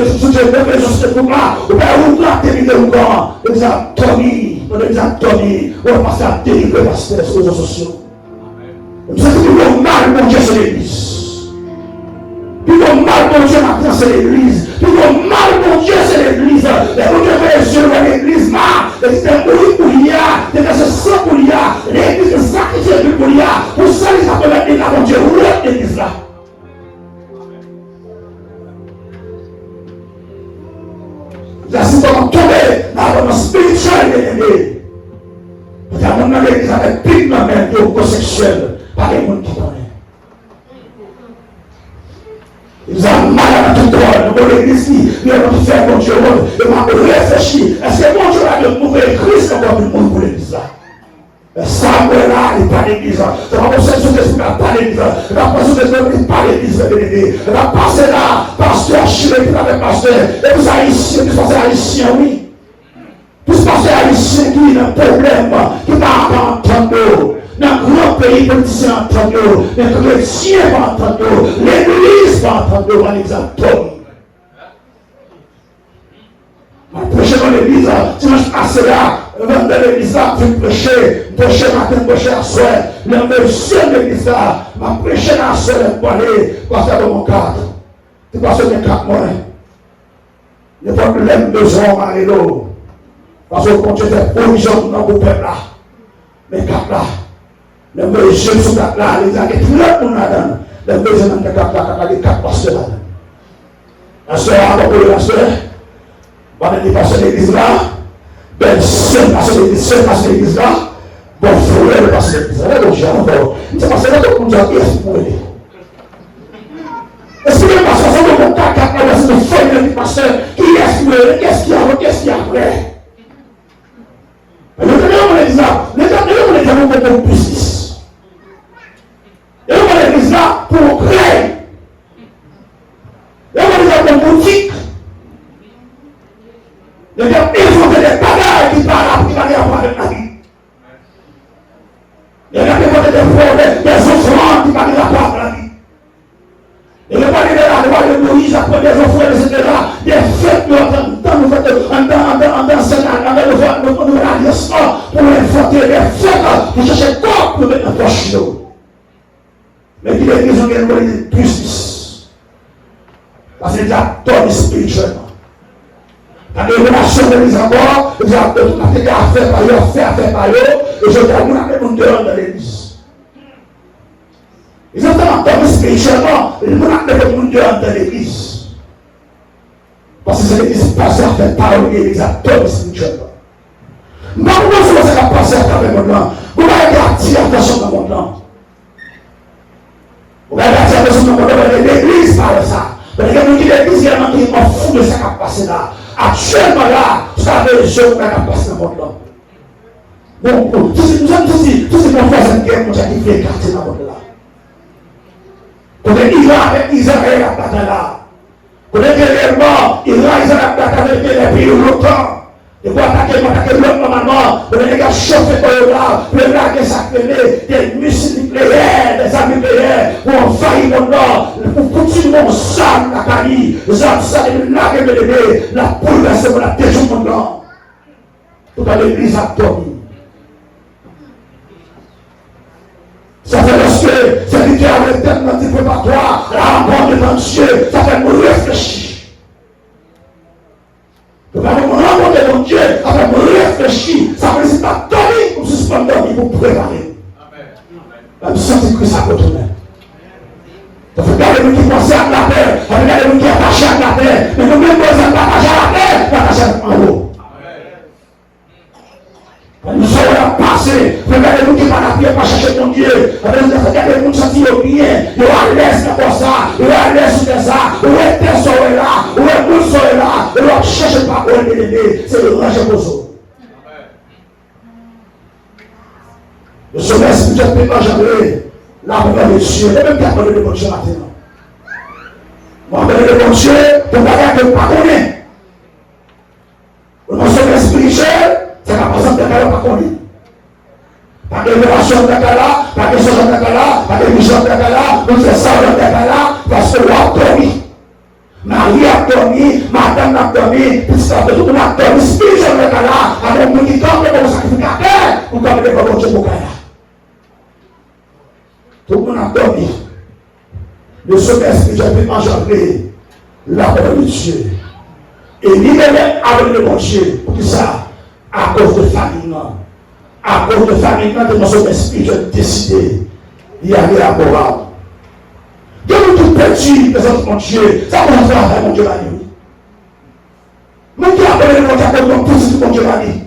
Facebook la, ou pa wè ougan ap delivre ougan. Legliz la ap dòmi, pandan legliz la ap dòmi, ou wè pastè ap delivre pastè sou rezo sosyo. M santi pi gwo mal Bondye se legliz. Pi gwo mal Bondye maten se legliz. Pi gwo mal Bondye se legliz. Lè Bondye voye je l wè legliz la, legliz te mouri pou li a, te vèse san pou li a, legliz te sakrifye vi pou li a, pou sa li t ap pèmèt li la, Bondye wont legliz la. Jezi kòman tonbe nan abandon espirityèl, byeneme. Poutèt moun nan legliz avèk pik nan men yo, gwo seksyèl, pa gen moun ki konnen. Legliz la malad nan tout kò l, nou gon legliz ki, yo fè Bondye wont, e m ap reflechi, èske Bondye pa dwe mouri Kris ankò vin mouri pou legliz la? Sa m wè la, li pa legliz la. Se pa kòmsi sou Facebook la, pa legliz la. Lè n ap pase sou Facebook, li pa legliz la, byeneme. Lè n ap pase la, pastè chire tout avèk pastè. E plis ayisyen, plis pastè ayisyen, wi. Plis pastè ayisyen ki nan pwoblèm, ki pa, pa antann yo. Nan gran peyi, politisyen antann yo. Men kretyen pa antann yo. Legliz pa antann yo. Legliz ap dòmi. M ap preche nan legliz la, dimanch pase a, evanjeliz la, m fin preche, m preche maten, m preche aswè. Lè m veye legliz la, m ap preche nan aswè, lè m pwale, pastè ban mwen kat. Di pastè men kat mwen. Nenpòt lè m bezwen w, m a rele w. Paske Bondye fè pwovizyon nan pou pèp la. Men kat la. Lè m voye je m sou kat la, legliz la gen trant moun ladan l. Lè m voye je m nan kat la, kat la gen kat pastè ladan l. Pastè a, pastè, pastè. Mwen menm li pastè legliz la. Bèl sèl pastè legliz, sèl pastè legliz la. Bon frè pastè legliz la. Lè Bondye a ankò. M di pastè la, tout moun di a, kiyès pou rele? Èske gen pastè sa, bon kat, kat la, se nou fè, men pastè, kiyès pou rele? Kiyès ki avan, kiyès ki aprè? Yo te yon legliz la, legliz la, yon legliz la pou, pou, pou biznis. Yo yon legliz la pou krèy. Yo yon legliz la pou boutik. Yo te envante de bagay ki pa la, ki pa gen rapò avèk lavi. Yo te envante de pwovèb, de ofrann ki pa gen rapò avèk lavi. E yo pale de lalwa de Moyiz, ap pran de ofrann, etsetera. De fèt yo antan, antan nou fèt, antan, antan, antan, antan, antan, antan, antan, antan, antan, antan, antan, antan, antan, antan, antan, antan, antan, Sa te reflèt pou chache kòb pou yo met nan pòch yo. Men ki legliz nou gen, nou gen legliz biznis. Paske nèg yo ap dòmi espirityèlman. Pa gen relasyon legliz ankò, legliz ap dòmi, ap fè afè pa yo, ap fè afè pa yo, e jodi a moun ap met moun deyò anndan legliz. Egzakteman, dòmi espirityèlman, moun ap met moun deyò anndan legliz. Paske se legliz pase afè pa yo, legliz ap dòmi espirityèlman. M pa konn si sa k ap pase atravè mond lan. Gon bagay ki atire atansyon nan mond lan. Gon bagay ki atire atansyon nan mond lan, paske legliz pa wè sa. Paske gen moun ki legliz, gen moun ki an fou de sa k ap pase la. Aktyèlman la, sa rezon pou bagay k ap pase nan mond lan. Bon, bon, si, si, si, si, si, si, gon vwazin gen moun sa ki vle gate nan mond lan. Kote Iran avèk Izrayèl ap batay la. Kote ke reyèlman, Iran, Izrayèl ap batay avèk de peyi lontan. Depi w atake m, atake lòt nòmalman, kote nèg ap chofe kò yo la, pou yo lage sa k rele de misil nikleyè, de zam nikleyè, pou anvayi mond lan, pou Poutin gen yon zam lakay li, zam sa depi l lage byen ede, l ap boulvèse mond, l ap detwi mond lan. Poutan legliz ap dòmi. Sa fè lòske sèvitè a wè tèt nan di prepatwa, la mò devan Dye, sa fè m reflechi. Prepatwa mwen rankontre Bondye, sa fè m reflechi. Sa vle di m pa dòmi, pou m sispann dòmi, pou m prepare m. Lè m santi Kris ap retounen. Sa fè gade moun ki pase ak lapè, sa fè gade moun ki atache ak lapè, men nou menm nou pa atache ak lapè, nou atache ak anwo. Ann sa w ap pase, fè gade moun ki pa nan fye pa chache Bondye. Ann sa fè gade moun santi yo byen, yo alèz nan kò sa, yo alèz sou tè sa, ou wè tè sa w wè la, ou wè moun sa w wè la, e w ap chache pa wè l byeneme, se ranje poze w. Le sommet spirituel peut engendrer l'abandon de Dieu. E menm ki abandone Bondye maten an. Mwen abandone Bondye pou bagay ke m pa konnen. Ou nan somè espirityèl, sa k ap pase anndan kay la ou pa konnen. Pa gen revelasyon anndan kay la, pa gen sonj anndan kay la, pa gen vizyon anndan kay la, ou fè sa anndan kay la, paske w ap dòmi. Mari ap dòmi, madanm nan ap dòmi, pitit la ap dòmi, tout moun ap dòmi espirityèlman anndan kay la, avèk moun ki kanpe kòm sakrifikatè pou kanpe devan Bondye pou kay la. Tout moun ap dòmi. Le sommeil spirituel peut engendrer l'abandon de Dieu. E li menm abandone Bondye. Poukisa? Akoz de famin nan. Akoz de famin nan, te nan sommeil spirituel deside li ale a Moab. Gen moun ki pèdi prezans Bondye. Sa konn travay Bondye ba li, wi. Moun ki abandone Bondye akoz yon pitit Bondye ba li.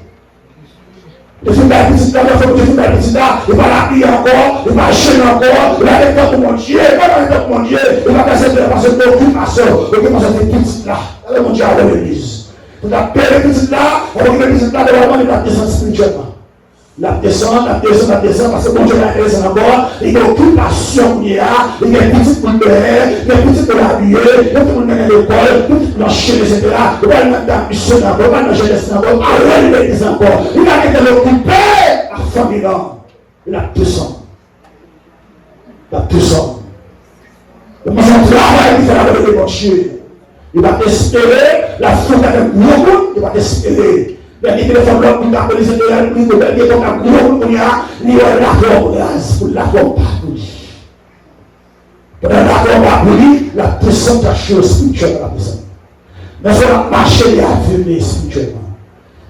Li fin bay pitit la, lè fè Bondye fin bay pitit la, li pa lapriyè ankò, li pa jene ankò, li pa gen tan pou Bondye, li pa gen tan pou Bondye, li pa pèsevere paske gen okipasyon, okipasyon se pitit la. Gade Bondye avè legliz. Pou ta beni pitit la, pou okipe pitit la, nòmalman li pa desann espirityèlman. L ap desann, l ap desann, l ap desann, paske Bondye pa enterese l ankò, li gen okipasyon kounye a, li gen pitit pou l benyen, gen pitit pou l abiye, gen pitit pou l mennen lekòl, pitit pou l anchene, etsetera. Ou pa nan misyonè ankò, ou pa nan jenès la ankò, ou pa rele legliz la ankò. Li pa gentan okipe ak fanmi l lan. L ap desann. L ap desann. Ou bezwen travay pou fè lavolonte Bondye. Li pa t espere l ap fwonte avèk gwo moun, li pa t espere. Lè li telefòn lòt moun k ap rele Senyè a, li di, "Bèl gen kontak gwo moun kounye a, li wè lafwa w raz pou l, lafwa w pa pou li." Pandan lafwa w pa pou li, l ap desann, chache espirityèl l ap desann. Nan sa l ap mache, li avime espirityèlman.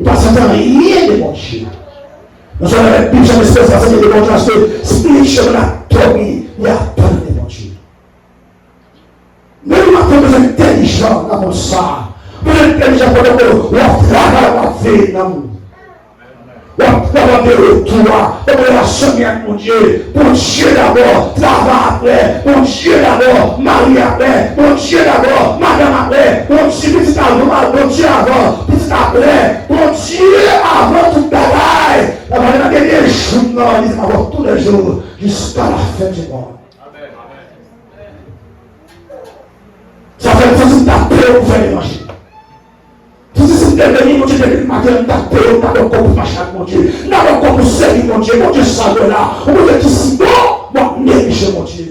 Li pa santi anyen de Bondye. Nan sa l ap Bib, jan espere sa santi de Bondye, paske espirityèlman l ap dòmi, li abandone Bondye. Men nou maten, nou bezwen entèlijan nan mond sa a. Bezwen entèlijan pandan ke w ap travay, w ap veye nanm ou. W ap travay de retou a, nan relasyon li ak Bondye. Bondye dabò, travay aprè. Bondye dabò, mari aprè. Bondye dabò, madanm aprè. Bondye, pitit avan, Bondye avan, pitit aprè. Bondye avan tout bagay. Travay nan dènye jou nan, li avan tou lè jou, jiska la fen di mond. Sa fè m santi m ta peye pou fè li manje. Santi si m te beni Bondye depi maten an, m ta peye, m ta pran kòb pou mache ak Bondye. M ta pran kòb pou sèvi Bondye. Bondye sa w wè la, yon Bondye ki si bon, m ap neglije Bondye.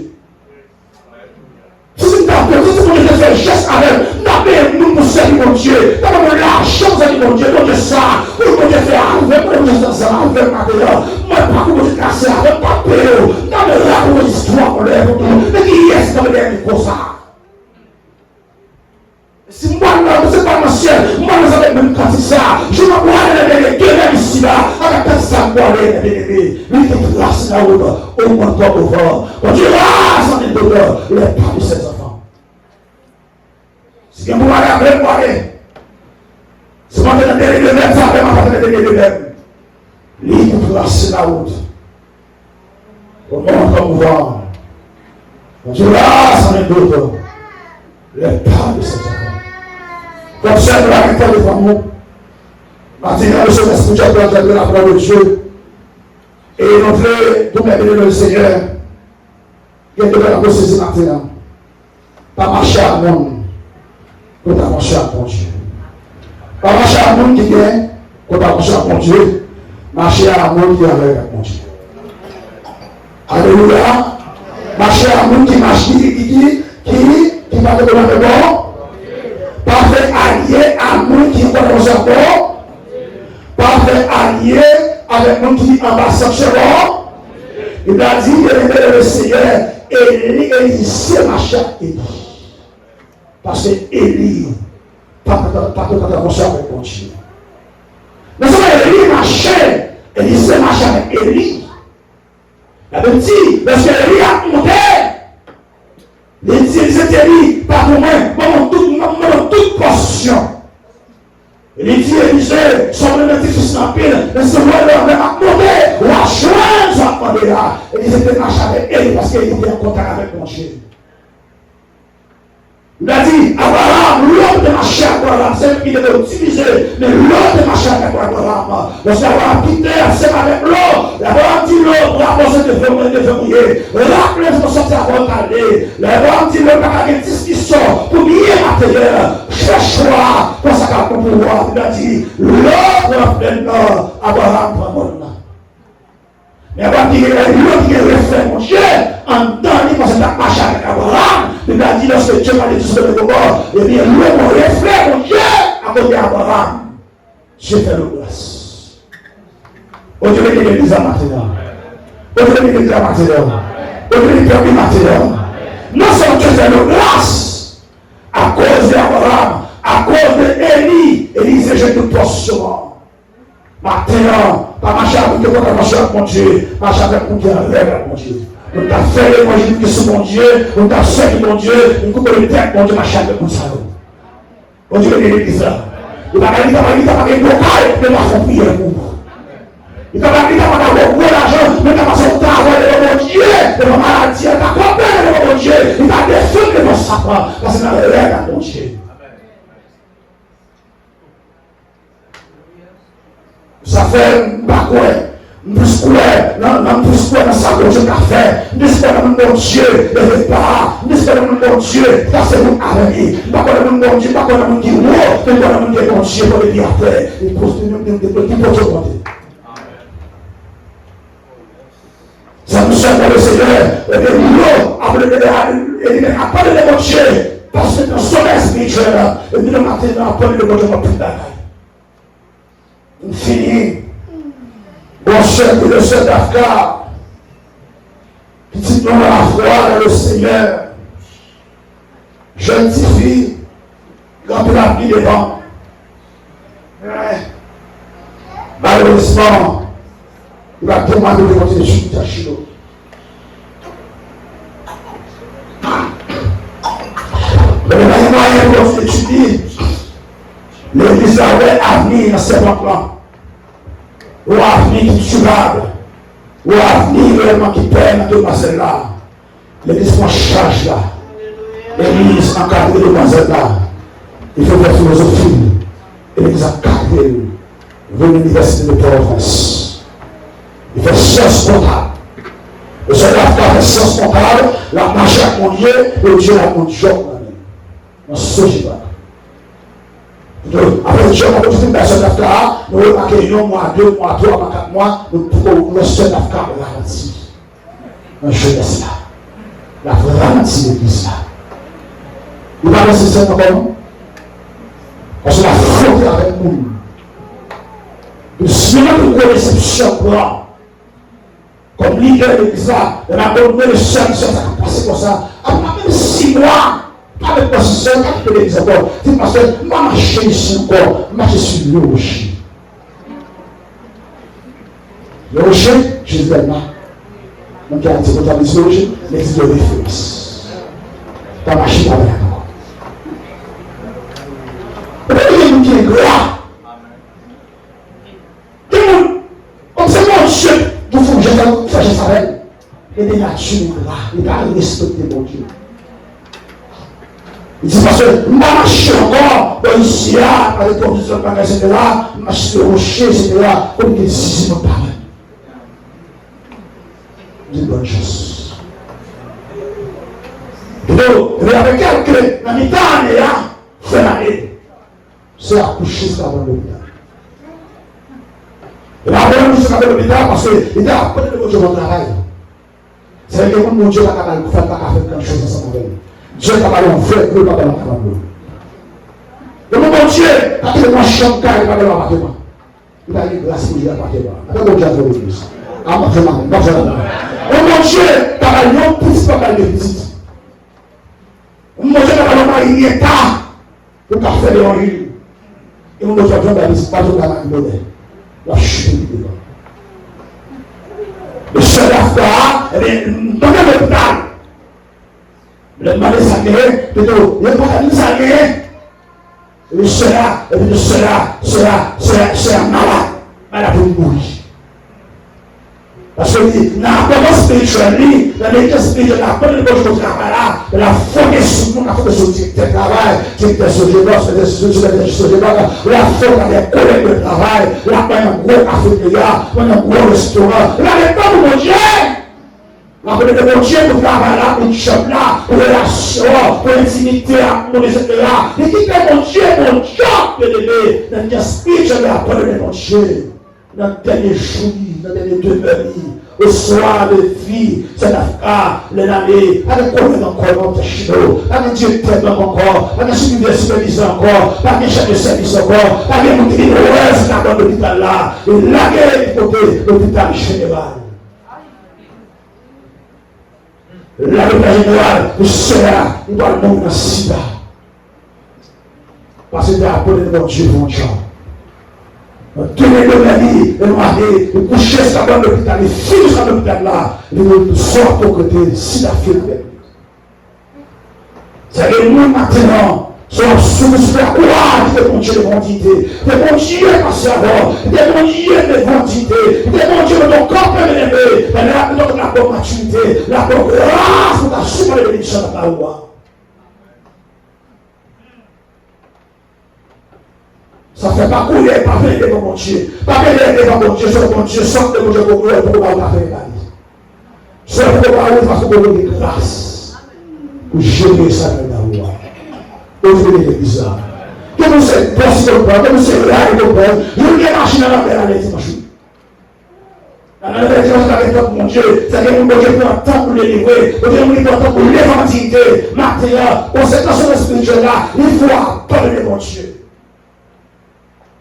Santi m ta peye, santi Bondye te fè jès avè m, m ta peye moun pou sèvi Bondye. M ta pran lajan pou sèvi Bondye. Bondye sa, pou Bondye fè avè m, pou Bondye fè ansanm avè m maten an. Sa, je m'envoie dans les derniers isi-ba, avec sa m pwale, bien-aimé, lui qui trace la route au moindre auvent. Conduira sans nul doute les pas de ses enfants. Si gen pou pale, apre m pale. Si m antre nan dènye de mèm, sa fè m ap antre nan dènye de mèm. Li ki trase lawot. Au moindre auvent. Conduira sans nul doute les pas de ses enfants. Kòm sè nou la ki tande fanm ou. Matin, le Seigneur, Espirityèl, pou la gloire de Dieu. E nou vle, tou mè beni le Seigneur. Gen de bagay pou sezi maten an. Pa mache ak moun, konn mache ak Bondye. Pa mache ak moun ki gen, konn mache ak Bondye. Mache ak moun ki avèg ak Bondye. Alelouya. Mache ak moun ki mache, ki, ki, ki, ki, ki pa te konn avèk bon. Pa fè alye ak moun ki konn mache ak bon. Pa fè alye avèk moun ki anba sanksyon. Bib la di, bien-aimé dans le Seigneur, Eli, Elizye mache ak Eli. Paske Eli pa t, pa t, pa t antre an kontradiksyon avèk Bondye. Men sèlman Eli mache, Elizye mache avèk Eli. Labib di, lòske Eli ap monte, li di, li di Eli, "Patwon mwen, ban mwen tout, ban mwen tout pòsyon." Li di Elizye, "Sa w renmen ti fis lan anpil, men si w wè lè w ap monte, w a jwenn sa w ap mande a." Elizye te mache avèk Eli paske Eli te an kontak avèk Bondye. Li di, Abraram, Lòt te mache ak Abraram, se li ki te divize, men Lòt te mache avèk Abraram. Lòske Abraram kite, ansanm avèk Lòt, Abraram di Lòt, "Bravo, se devè mwen, devè mwen ye. Raple, se konsa se avè w k ale." Lè Abraram di Lòt, pa ka gen diskisyon pou byen materyèl. Fè chwa, konsa k ap bon pou ou a. Bib la di, Lòt pran plenn nan, Abraram pran mòn nan. Men Abraram ki gen, Lòt ki gen reflè Bondye anndan li, paske l t ap mache avèk Abraram. Bib la di, lòske Dye pale di Sodòm e Gomò, ebyen, Lòt pran reflè Bondye akote Abraram. Dye fè nou gras. Bondye beni legliz la maten an. Bondye beni legliz la maten an. Bondye beni pèp li maten an. Non sèlman Dye fè nou gras, akoz de Abraram, akoz de Eli, Elizye jwenn tout pòsyon an. Maten an, pa mache avèk moun ki kontradiksyon ak Bondye, mache avèk moun ki an règ ak Bondye. Moun k ap fè levanjil ki sou Bondye, moun k ap sèvi Bondye, moun ki konnen tèt Bondye, mache avèk moun sa yo. Bondye beni legliz la. Li pa ka, li ta pa, li ta pa gen gwo kay, men l ap fè priyè pou ou. Li ta pa, li ta pa ka ba w gwo lajan, men l ta pase yon travay devan Bondye, devan maladi a, l ta kanpe devan Bondye, li ta defann devan Satan, paske nan règ ak Bondye. Sa fè m pa kwè. M plis kwè nan, nan, m plis kwè nan sa Bondye ka fè. M plis kwè nan moun Bondye leve ba. M plis kwè nan moun Bondye kase wout avè li. M pa kwè nan moun Bondye, m pa kwè nan moun ki wo, men m kwè nan moun ki Bondye pote li atè. Li pote, li, li, li, li pote w monte. Sa nou sèvi le Senyè, ebyen, nou ap leve, ebyen, ap pale de Bondye, paske nan somè espirityèl, ebyen, nan maten nan, ap pale de Bondye pou tout bagay. M fini. Bonsè, ki le sè Dafka, pitit nou nan lafwa, nan le Senyè. Jèn tifi, gen anpil avni devan. Men, malerezman, li pa t gen mwayen pou l te kontinye etid li a Chilo. Men li pa gen mwayen pou l kontinye etid li. Legliz la wè avni nan sèvant lan. Yon avni ki dirab. Yon avni reyèlman ki pèmèt demwazèl la. Legliz pran chaj la. Legliz ankadre demwazèl la. Li fè fè filozofi l. E legliz ankadre l. Vin Inivèsite de Pòtoprens. Li fè syans kontab. E sè Dafka fè syans kontab, l ap mache ak Bondye, Bondye la ap ban l djòb nan men l. Nan Sogebank. Apre Dye, mwen konn fin bay sè Dafka a, nou remake yon mwa, de mwa, twa mwa, kat mwa, nou poko wè sè Dafka ap ralanti nan jenès la. L ap ralanti legliz la. Li pa nesesè ankò non. Paske l ap fwote avèk moun. Bezwen pou gwo desepsyon pran. Kòm lidè legliz la, lè m ap gade sè, sè sa k ap pase konsa. Apre menm sis mwa, pa menm Pastè, m pa kite legliz ankò. Di, pastè, m pa mache isi ankò. M mache sou le rocher. Le rocher, Jezi te la. Moun ki a di, moun ki a di le rocher, men di de referans. Pa mache pa la ankò. Ou pa gen moun ki engra. Gen moun, kòm se Bondye, nou fè jès, fè jès avè l. Men de nati engra, li pa respekte Bondye. Li di, pastè, m pa mache ankò, bò isi a, avèk pwovizyon bagay, etsetera, m mache sou roche, etsetera, kòm gen zizi nan pawòl. Di bòn chans. Epi, epi avèk kèlke, nan mitan ane a, fen ane. Se akouche sa pran lopital. E pa pran nou sa pran lopital paske li te ap pran de Bondye bon travay. Se gen moun Bondye pa ka bay, pa ka fè gran choz ansanm avè l. Dye ka bay yon vè dlo, pa bay yon gallon dlo. Gen moun Bondye pa kite yon chanm kay, pa bay yon apartman. Li pa gen gras pou li apartman. Apre Bondye a fè legliz. A, m ap fè mal, m ap fè mal. Yon Bondye pa bay yon pitit, pa bay de pitit. Yon Bondye pa bay yon mari nyeta. Ou ka fè levanjil. E moun sa ap jwenn babis, pa jwenn la mari bonè. L ap chite pi devan. Mesye Dafka, ebyen, m tande lopital. Lè m mande sa genyen, pito, yo pa di sa genyen. Epi sè a, epi sè a, sè a, sè a, sè a malad. Malad pou mouri. Paske li, nan apèman espirityèl li, nan legliz espirityèl la, pandan li kontinye travay la, la fòke sou moun, la fòke sou direktè travay, direktè sou jebòs, direktè sou jebòs, la fòke avèk kolèg de travay, la pran yon gwo kafeterya, pran yon gwo restoran, la met tan pou Bondye. La kote de Bondye pou travay la, pou djòb la, pou relasyon an, pou entimite ak moun, etsetera. Li kite Bondye, Bondye, byeneme, nan legliz espirityèl la, abandone Bondye. Nan dènye jou li, nan dènye demè li, oswa levi, sè Dafka, lè n ale, pa gen kolèg ankò nan Chino, pa gen direktè bank ankò, pa gen sipèvizè ankò, pa gen chèf de sèvis ankò, pa gen moun ki vin wè si l abandone lopital la, e lage l kote lopital jeneral. Ladoktè jeneral, pou sè a, li pral mouri nan sida. Paske te abandone Bondye pou yon djòb. Nan dènye demè li, e nou ale, li kouche sou tablo lopital, li fini sou tablo lopital la, li mouri sou apwoprete, sida fini. Sa gen moun maten an, si w ap soufri, si w ap kouraj, kite Bondye devan yon diyite. Kite Bondye pase avè w. Kite Bondye devan yon diyite. Kite Bondye mete w kanpe, byeneme. Pandan l ap mete w la pran matirite, la pran gras pou w ka sipòte benediksyon l ap ba ou a. Sa fè pa kouri, pa plenyen devan Bondye. Pa plenyen devan Bondye, se Bondye, sòt de Bondye pou ou, pou ou pa plenyen ba li. Sè, pou ou pa ou, paske ou gen gras pou jere sa nan lavi a. Ou vle legliz la. Ke nou se bòs konprann, ke nou se rèy konprann, nou gen machin nan lanmè a le dimanch wi. Nan lanmè dimanch la gen pèp Bondye, sa gen moun Bondye pran tan pou delivre, Bondye gen moun ki pran tan pou leve an diyite. Maten an, konsekans espirityèl la, li fè w abandone Bondye.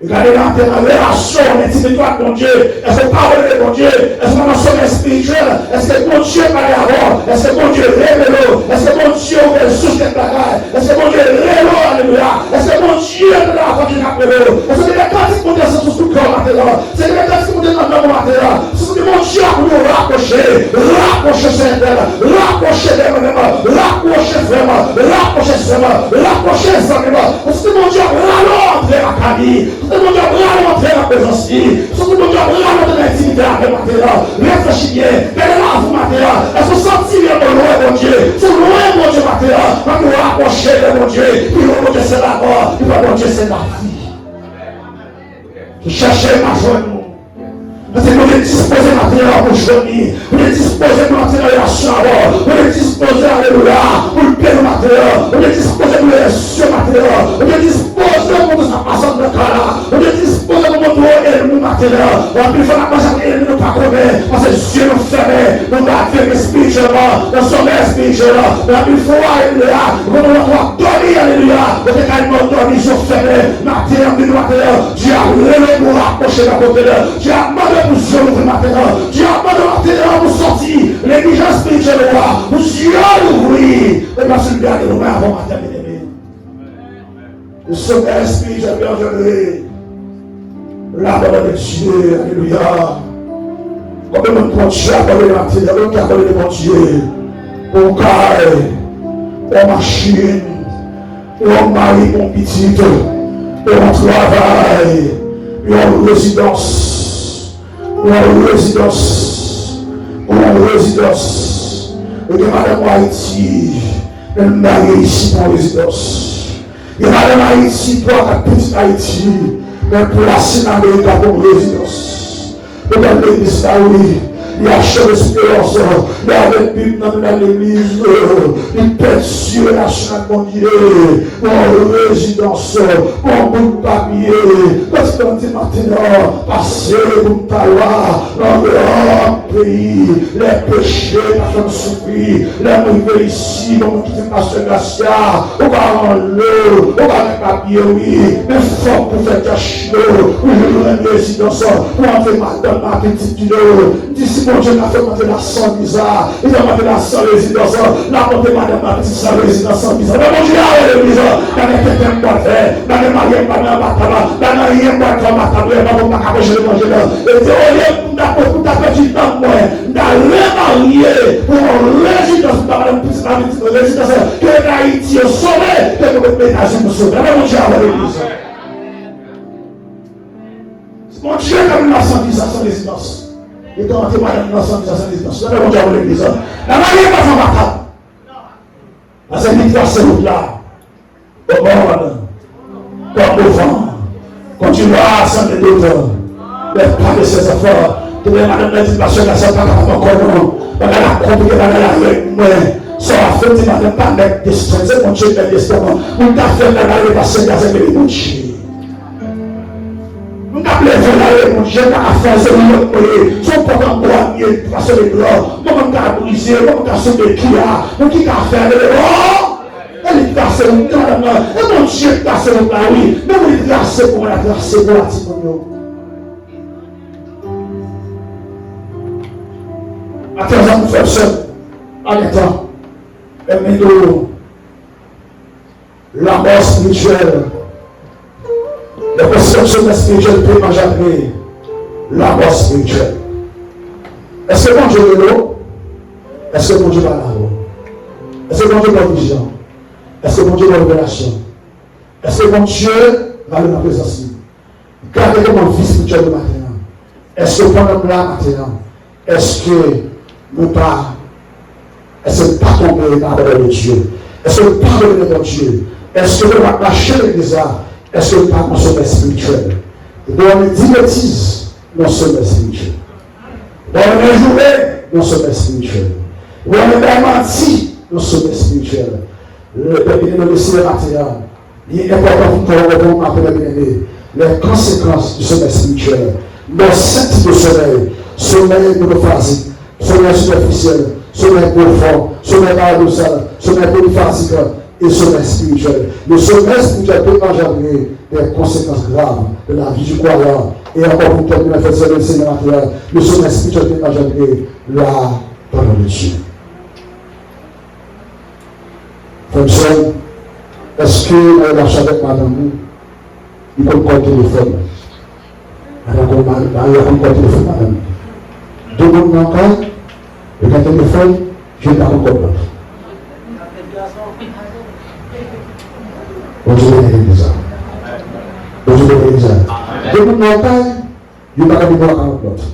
E gade maten an, relasyon w, entimite w ak Bondye. Èske w padone Bondye? Èske w nan somèy espirityèl? Èske Bondye pale avè w? Èske Bondye revele w? Èske Bondye ouvè je w kèk bagay? Èske Bondye rele w? Alelouya! Èske Bondye tande lavwa ki ap rele w? Èske w gen kantik monte sou tout kò w maten an? Èske w gen kantik monte nan nanm ou maten an? Si w di Bondye ap nou rapwoche, rapwoche Senyè, rapwoche de mwen menm, rapwoche frè m, rapwoche sè m, rapwoche zanmi m. Paske Bondye ap rale w antre lakay li. Paske Bondye ap rale w antre nan prezans li. Paske Bondye ap rale w antre nan entimite avè l maten an. Reflechi byen. Gade lavi w maten an. Èske w santi w lwen Bondye? Si w lwen Bondye maten an, ann rapwoche de Bondye. Pi lwen Bondye se lamò, pi lwen Bondye se lavi. Chèche m, m a jwenn ou. Paske Bondye dispoze maten an pou jwenn li. Bondye dispoze pou l antre nan relasyon avè w. Bondye dispoze, alelouya, pou l beni w maten an. Bondye dispoze pou l reyaksyon maten an. Bondye dispoze pou tout sa k pase anndan kay la. Bondye dispoze pou montre w ènmi w maten an. Anpil fwa n ap mache ak ènmi nou pa konnen. Paske zye nou fèmen. Nou pa veye espirityèlman. Nan somèy espirityèl la. Men anpil fwa, alelouya, nou konn wè w ap dòmi, alelouya. Ou te ka al dòmi, zye w fèmen. Maten an, vin maten an. Dye ap rele w pou rapwoche nan kote l. Dye ap mande pou zye w louvri maten an. Dye ap mande maten an pou sòti neglijans espirityèl ou a, pou zye w louvri. E pa sou gade lwen avan maten, byeneme. Le sommet spirituel peut engendrer la parole de Dieu. Alelouya. Konbyen moun Bondye abandone maten an? Konbyen ki abandone Bondye? Pou yon kay, pou yon machin, pou yon mari, pou yon pitit, pou yon travay, pou yon rezidans, pou yon rezidans, pou yon rezidans. Ou gen madanm ou Ayiti, men l marye isi pou yon rezidans. Gen madanm Ayiti, twa, kat pitit Ayiti, men plase nan Amerik la pou rezidans. Pou nan legliz la, wi. Li achte esperans, li avèk Bib nan men nan legliz, li pèdi relasyon ak Bondye, pou yon rezidans, pou yon bout papye. Pastè di maten an, pase pou m ta la, nan gròt peyi, lè peche ta fè m soufri, lè m rive isi, bon, m kite pastè Gracia, ou pa anlo, ou pa gen papye, wi, men fòk pou fè kèch yo, pou jwenn rezidans, pou antre madanm ak pitit yo. M di, si Bondye ka fè m antre la san viza, li fè m antre la san rezidans, l ap monte madanm ak pitit san rezidans, san viza. Men Bondye a, legliz, pa gen tenten m pral fè, pa gen marye m pral nan matab, pa gen anyen m pral fè matab, lè pa bon, m pa ka preche levanjil. E di, olye m ta, m ta pèdi nanm mwen, m ta remarye pou yon rezidans, m ta madanm pitit la, pitit rezidans, ke Ayiti yo sove, ke nou met Etazini nou sove. Lè Bondye avè legliz. Bondye ka vin la san viza, san rezidans. Li ka antre madanm nan san viza, san rezidans. Lè Bondye avè legliz. Nan marye pa fè matab. Paske li trase wout la. Bò mòn, kòm devan, kondui lwa, sanble dotan, lè pa de sèzafè. Tounen madanm nan di, pastè Gracia pa kapab ankò non. Bagay la konplike, bagay la rèd mwen. Sa w ap fè ti madanm pa mèt desten, se Bondye mèt desten an. Moun ta fè bagay, pastè Gracia, se Bondye. Moun k ap leve la, e Bondye pa ka fè, se li lòt mwen ye. Se yon pòt an bwa m ye, trase le blan. Manman m ka brize, manman m ka sou beki a. Moun ki ka fè, ale devan. E li trase wout, madanm nan. E Bondye trase wout la, wi. Men wi, li trase pou mwen, la trase pou la timoun yo. Atè zanmi frè m sè m, pa gen tan. Men m mete w, lamò espirityèl. Lè konsèp somè espirityèl te anjandre lamò espirityèl. Èske Bondye rele w? Èske Bondye pale avè w? Èske Bondye ba w vizyon? Èske Bondye ba w revelasyon? Èske Bondye rale nan prezans li? Gade kòman vi espirityèl nou maten an. Èske pandan m la maten an, èske nou pa, èske nou pa tonbe nan abandon de Dye? Èske nou pa abandone Bondye? Èske nou pa mache legliz la? Èske nou pa nan somè espirityèl? Bon, nou di betiz nan somè espirityèl. Bon, nou joure nan somè espirityèl. Bon, nou bay manti nan somè espirityèl. Le, le, le, le Seyè maten an, li enpòtan pou nou konprann maten an, byeneme, les conséquences du sommeil spirituel. Mò sent de somèy, somèy monofazik, somèy sipèfisyèl, somèy pwofon, somèy paradoksal, somèy polifazik e somèy espirityèl. Le sommeil spirituel peut engendrer des conséquences graves de la vie du croyant. E ankò pou tèm nan fè sèl Senyè maten an, le sommeil spirituel peut engendrer la parole de Dieu. Frè m, sè m, èske nan relasyon avèk madanm ou, li konn kòl telefòn? Madanm ou, mari, mari a konn kòl telefòn madanm li. De moun nan kay, yo gen telefòn, youn pa konn kòl lòt. Bondye beni legliz la. Bondye beni legliz la. De moun nan kay, youn pa konn kòl lòt.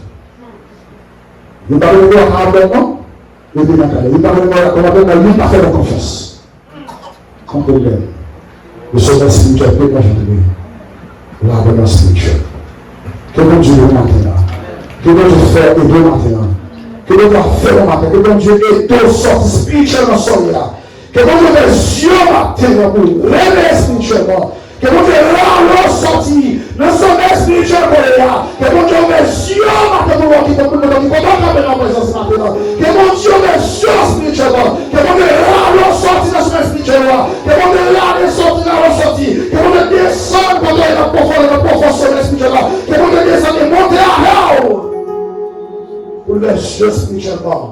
Youn pa konn kòl lòt, non? Yo te nan kay la. Li pa renmen w, kòman fè nan li pa fè nou konfyans. An pwoblèm. Le sommeil spirituel peut engendrer l'abondance spirituelle. Ke Bondye nou maten an. Ke Bondye fè ede w maten an. Ke Bondye fè nou maten. Ke Bondye ede w sòti spirityèlman sa w ye a. Ke Bondye ouvè zye w maten an pou w reveye spirityèlman. Ke Bondye rale w sòti nan somèy espirityèl kote w ye a. Ke Bondye ouvè zye w maten pou w wè ki, pou w wè ki kote w kanpe nan prezans maten an. Ke Bondye ouvè zye w espirityèlman. Ke Bondye rale w sòti nan somèy espirityèl la. Ke Bondye rale sòti, rale w sòti. Ke Bondye desann kote w ye nan pwofondè, nan pwofondè somèy espirityèl la. Ke Bondye desann e monte avè w. Pou l ouvè zye w espirityèlman.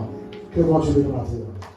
Ke Bondye beni w maten an.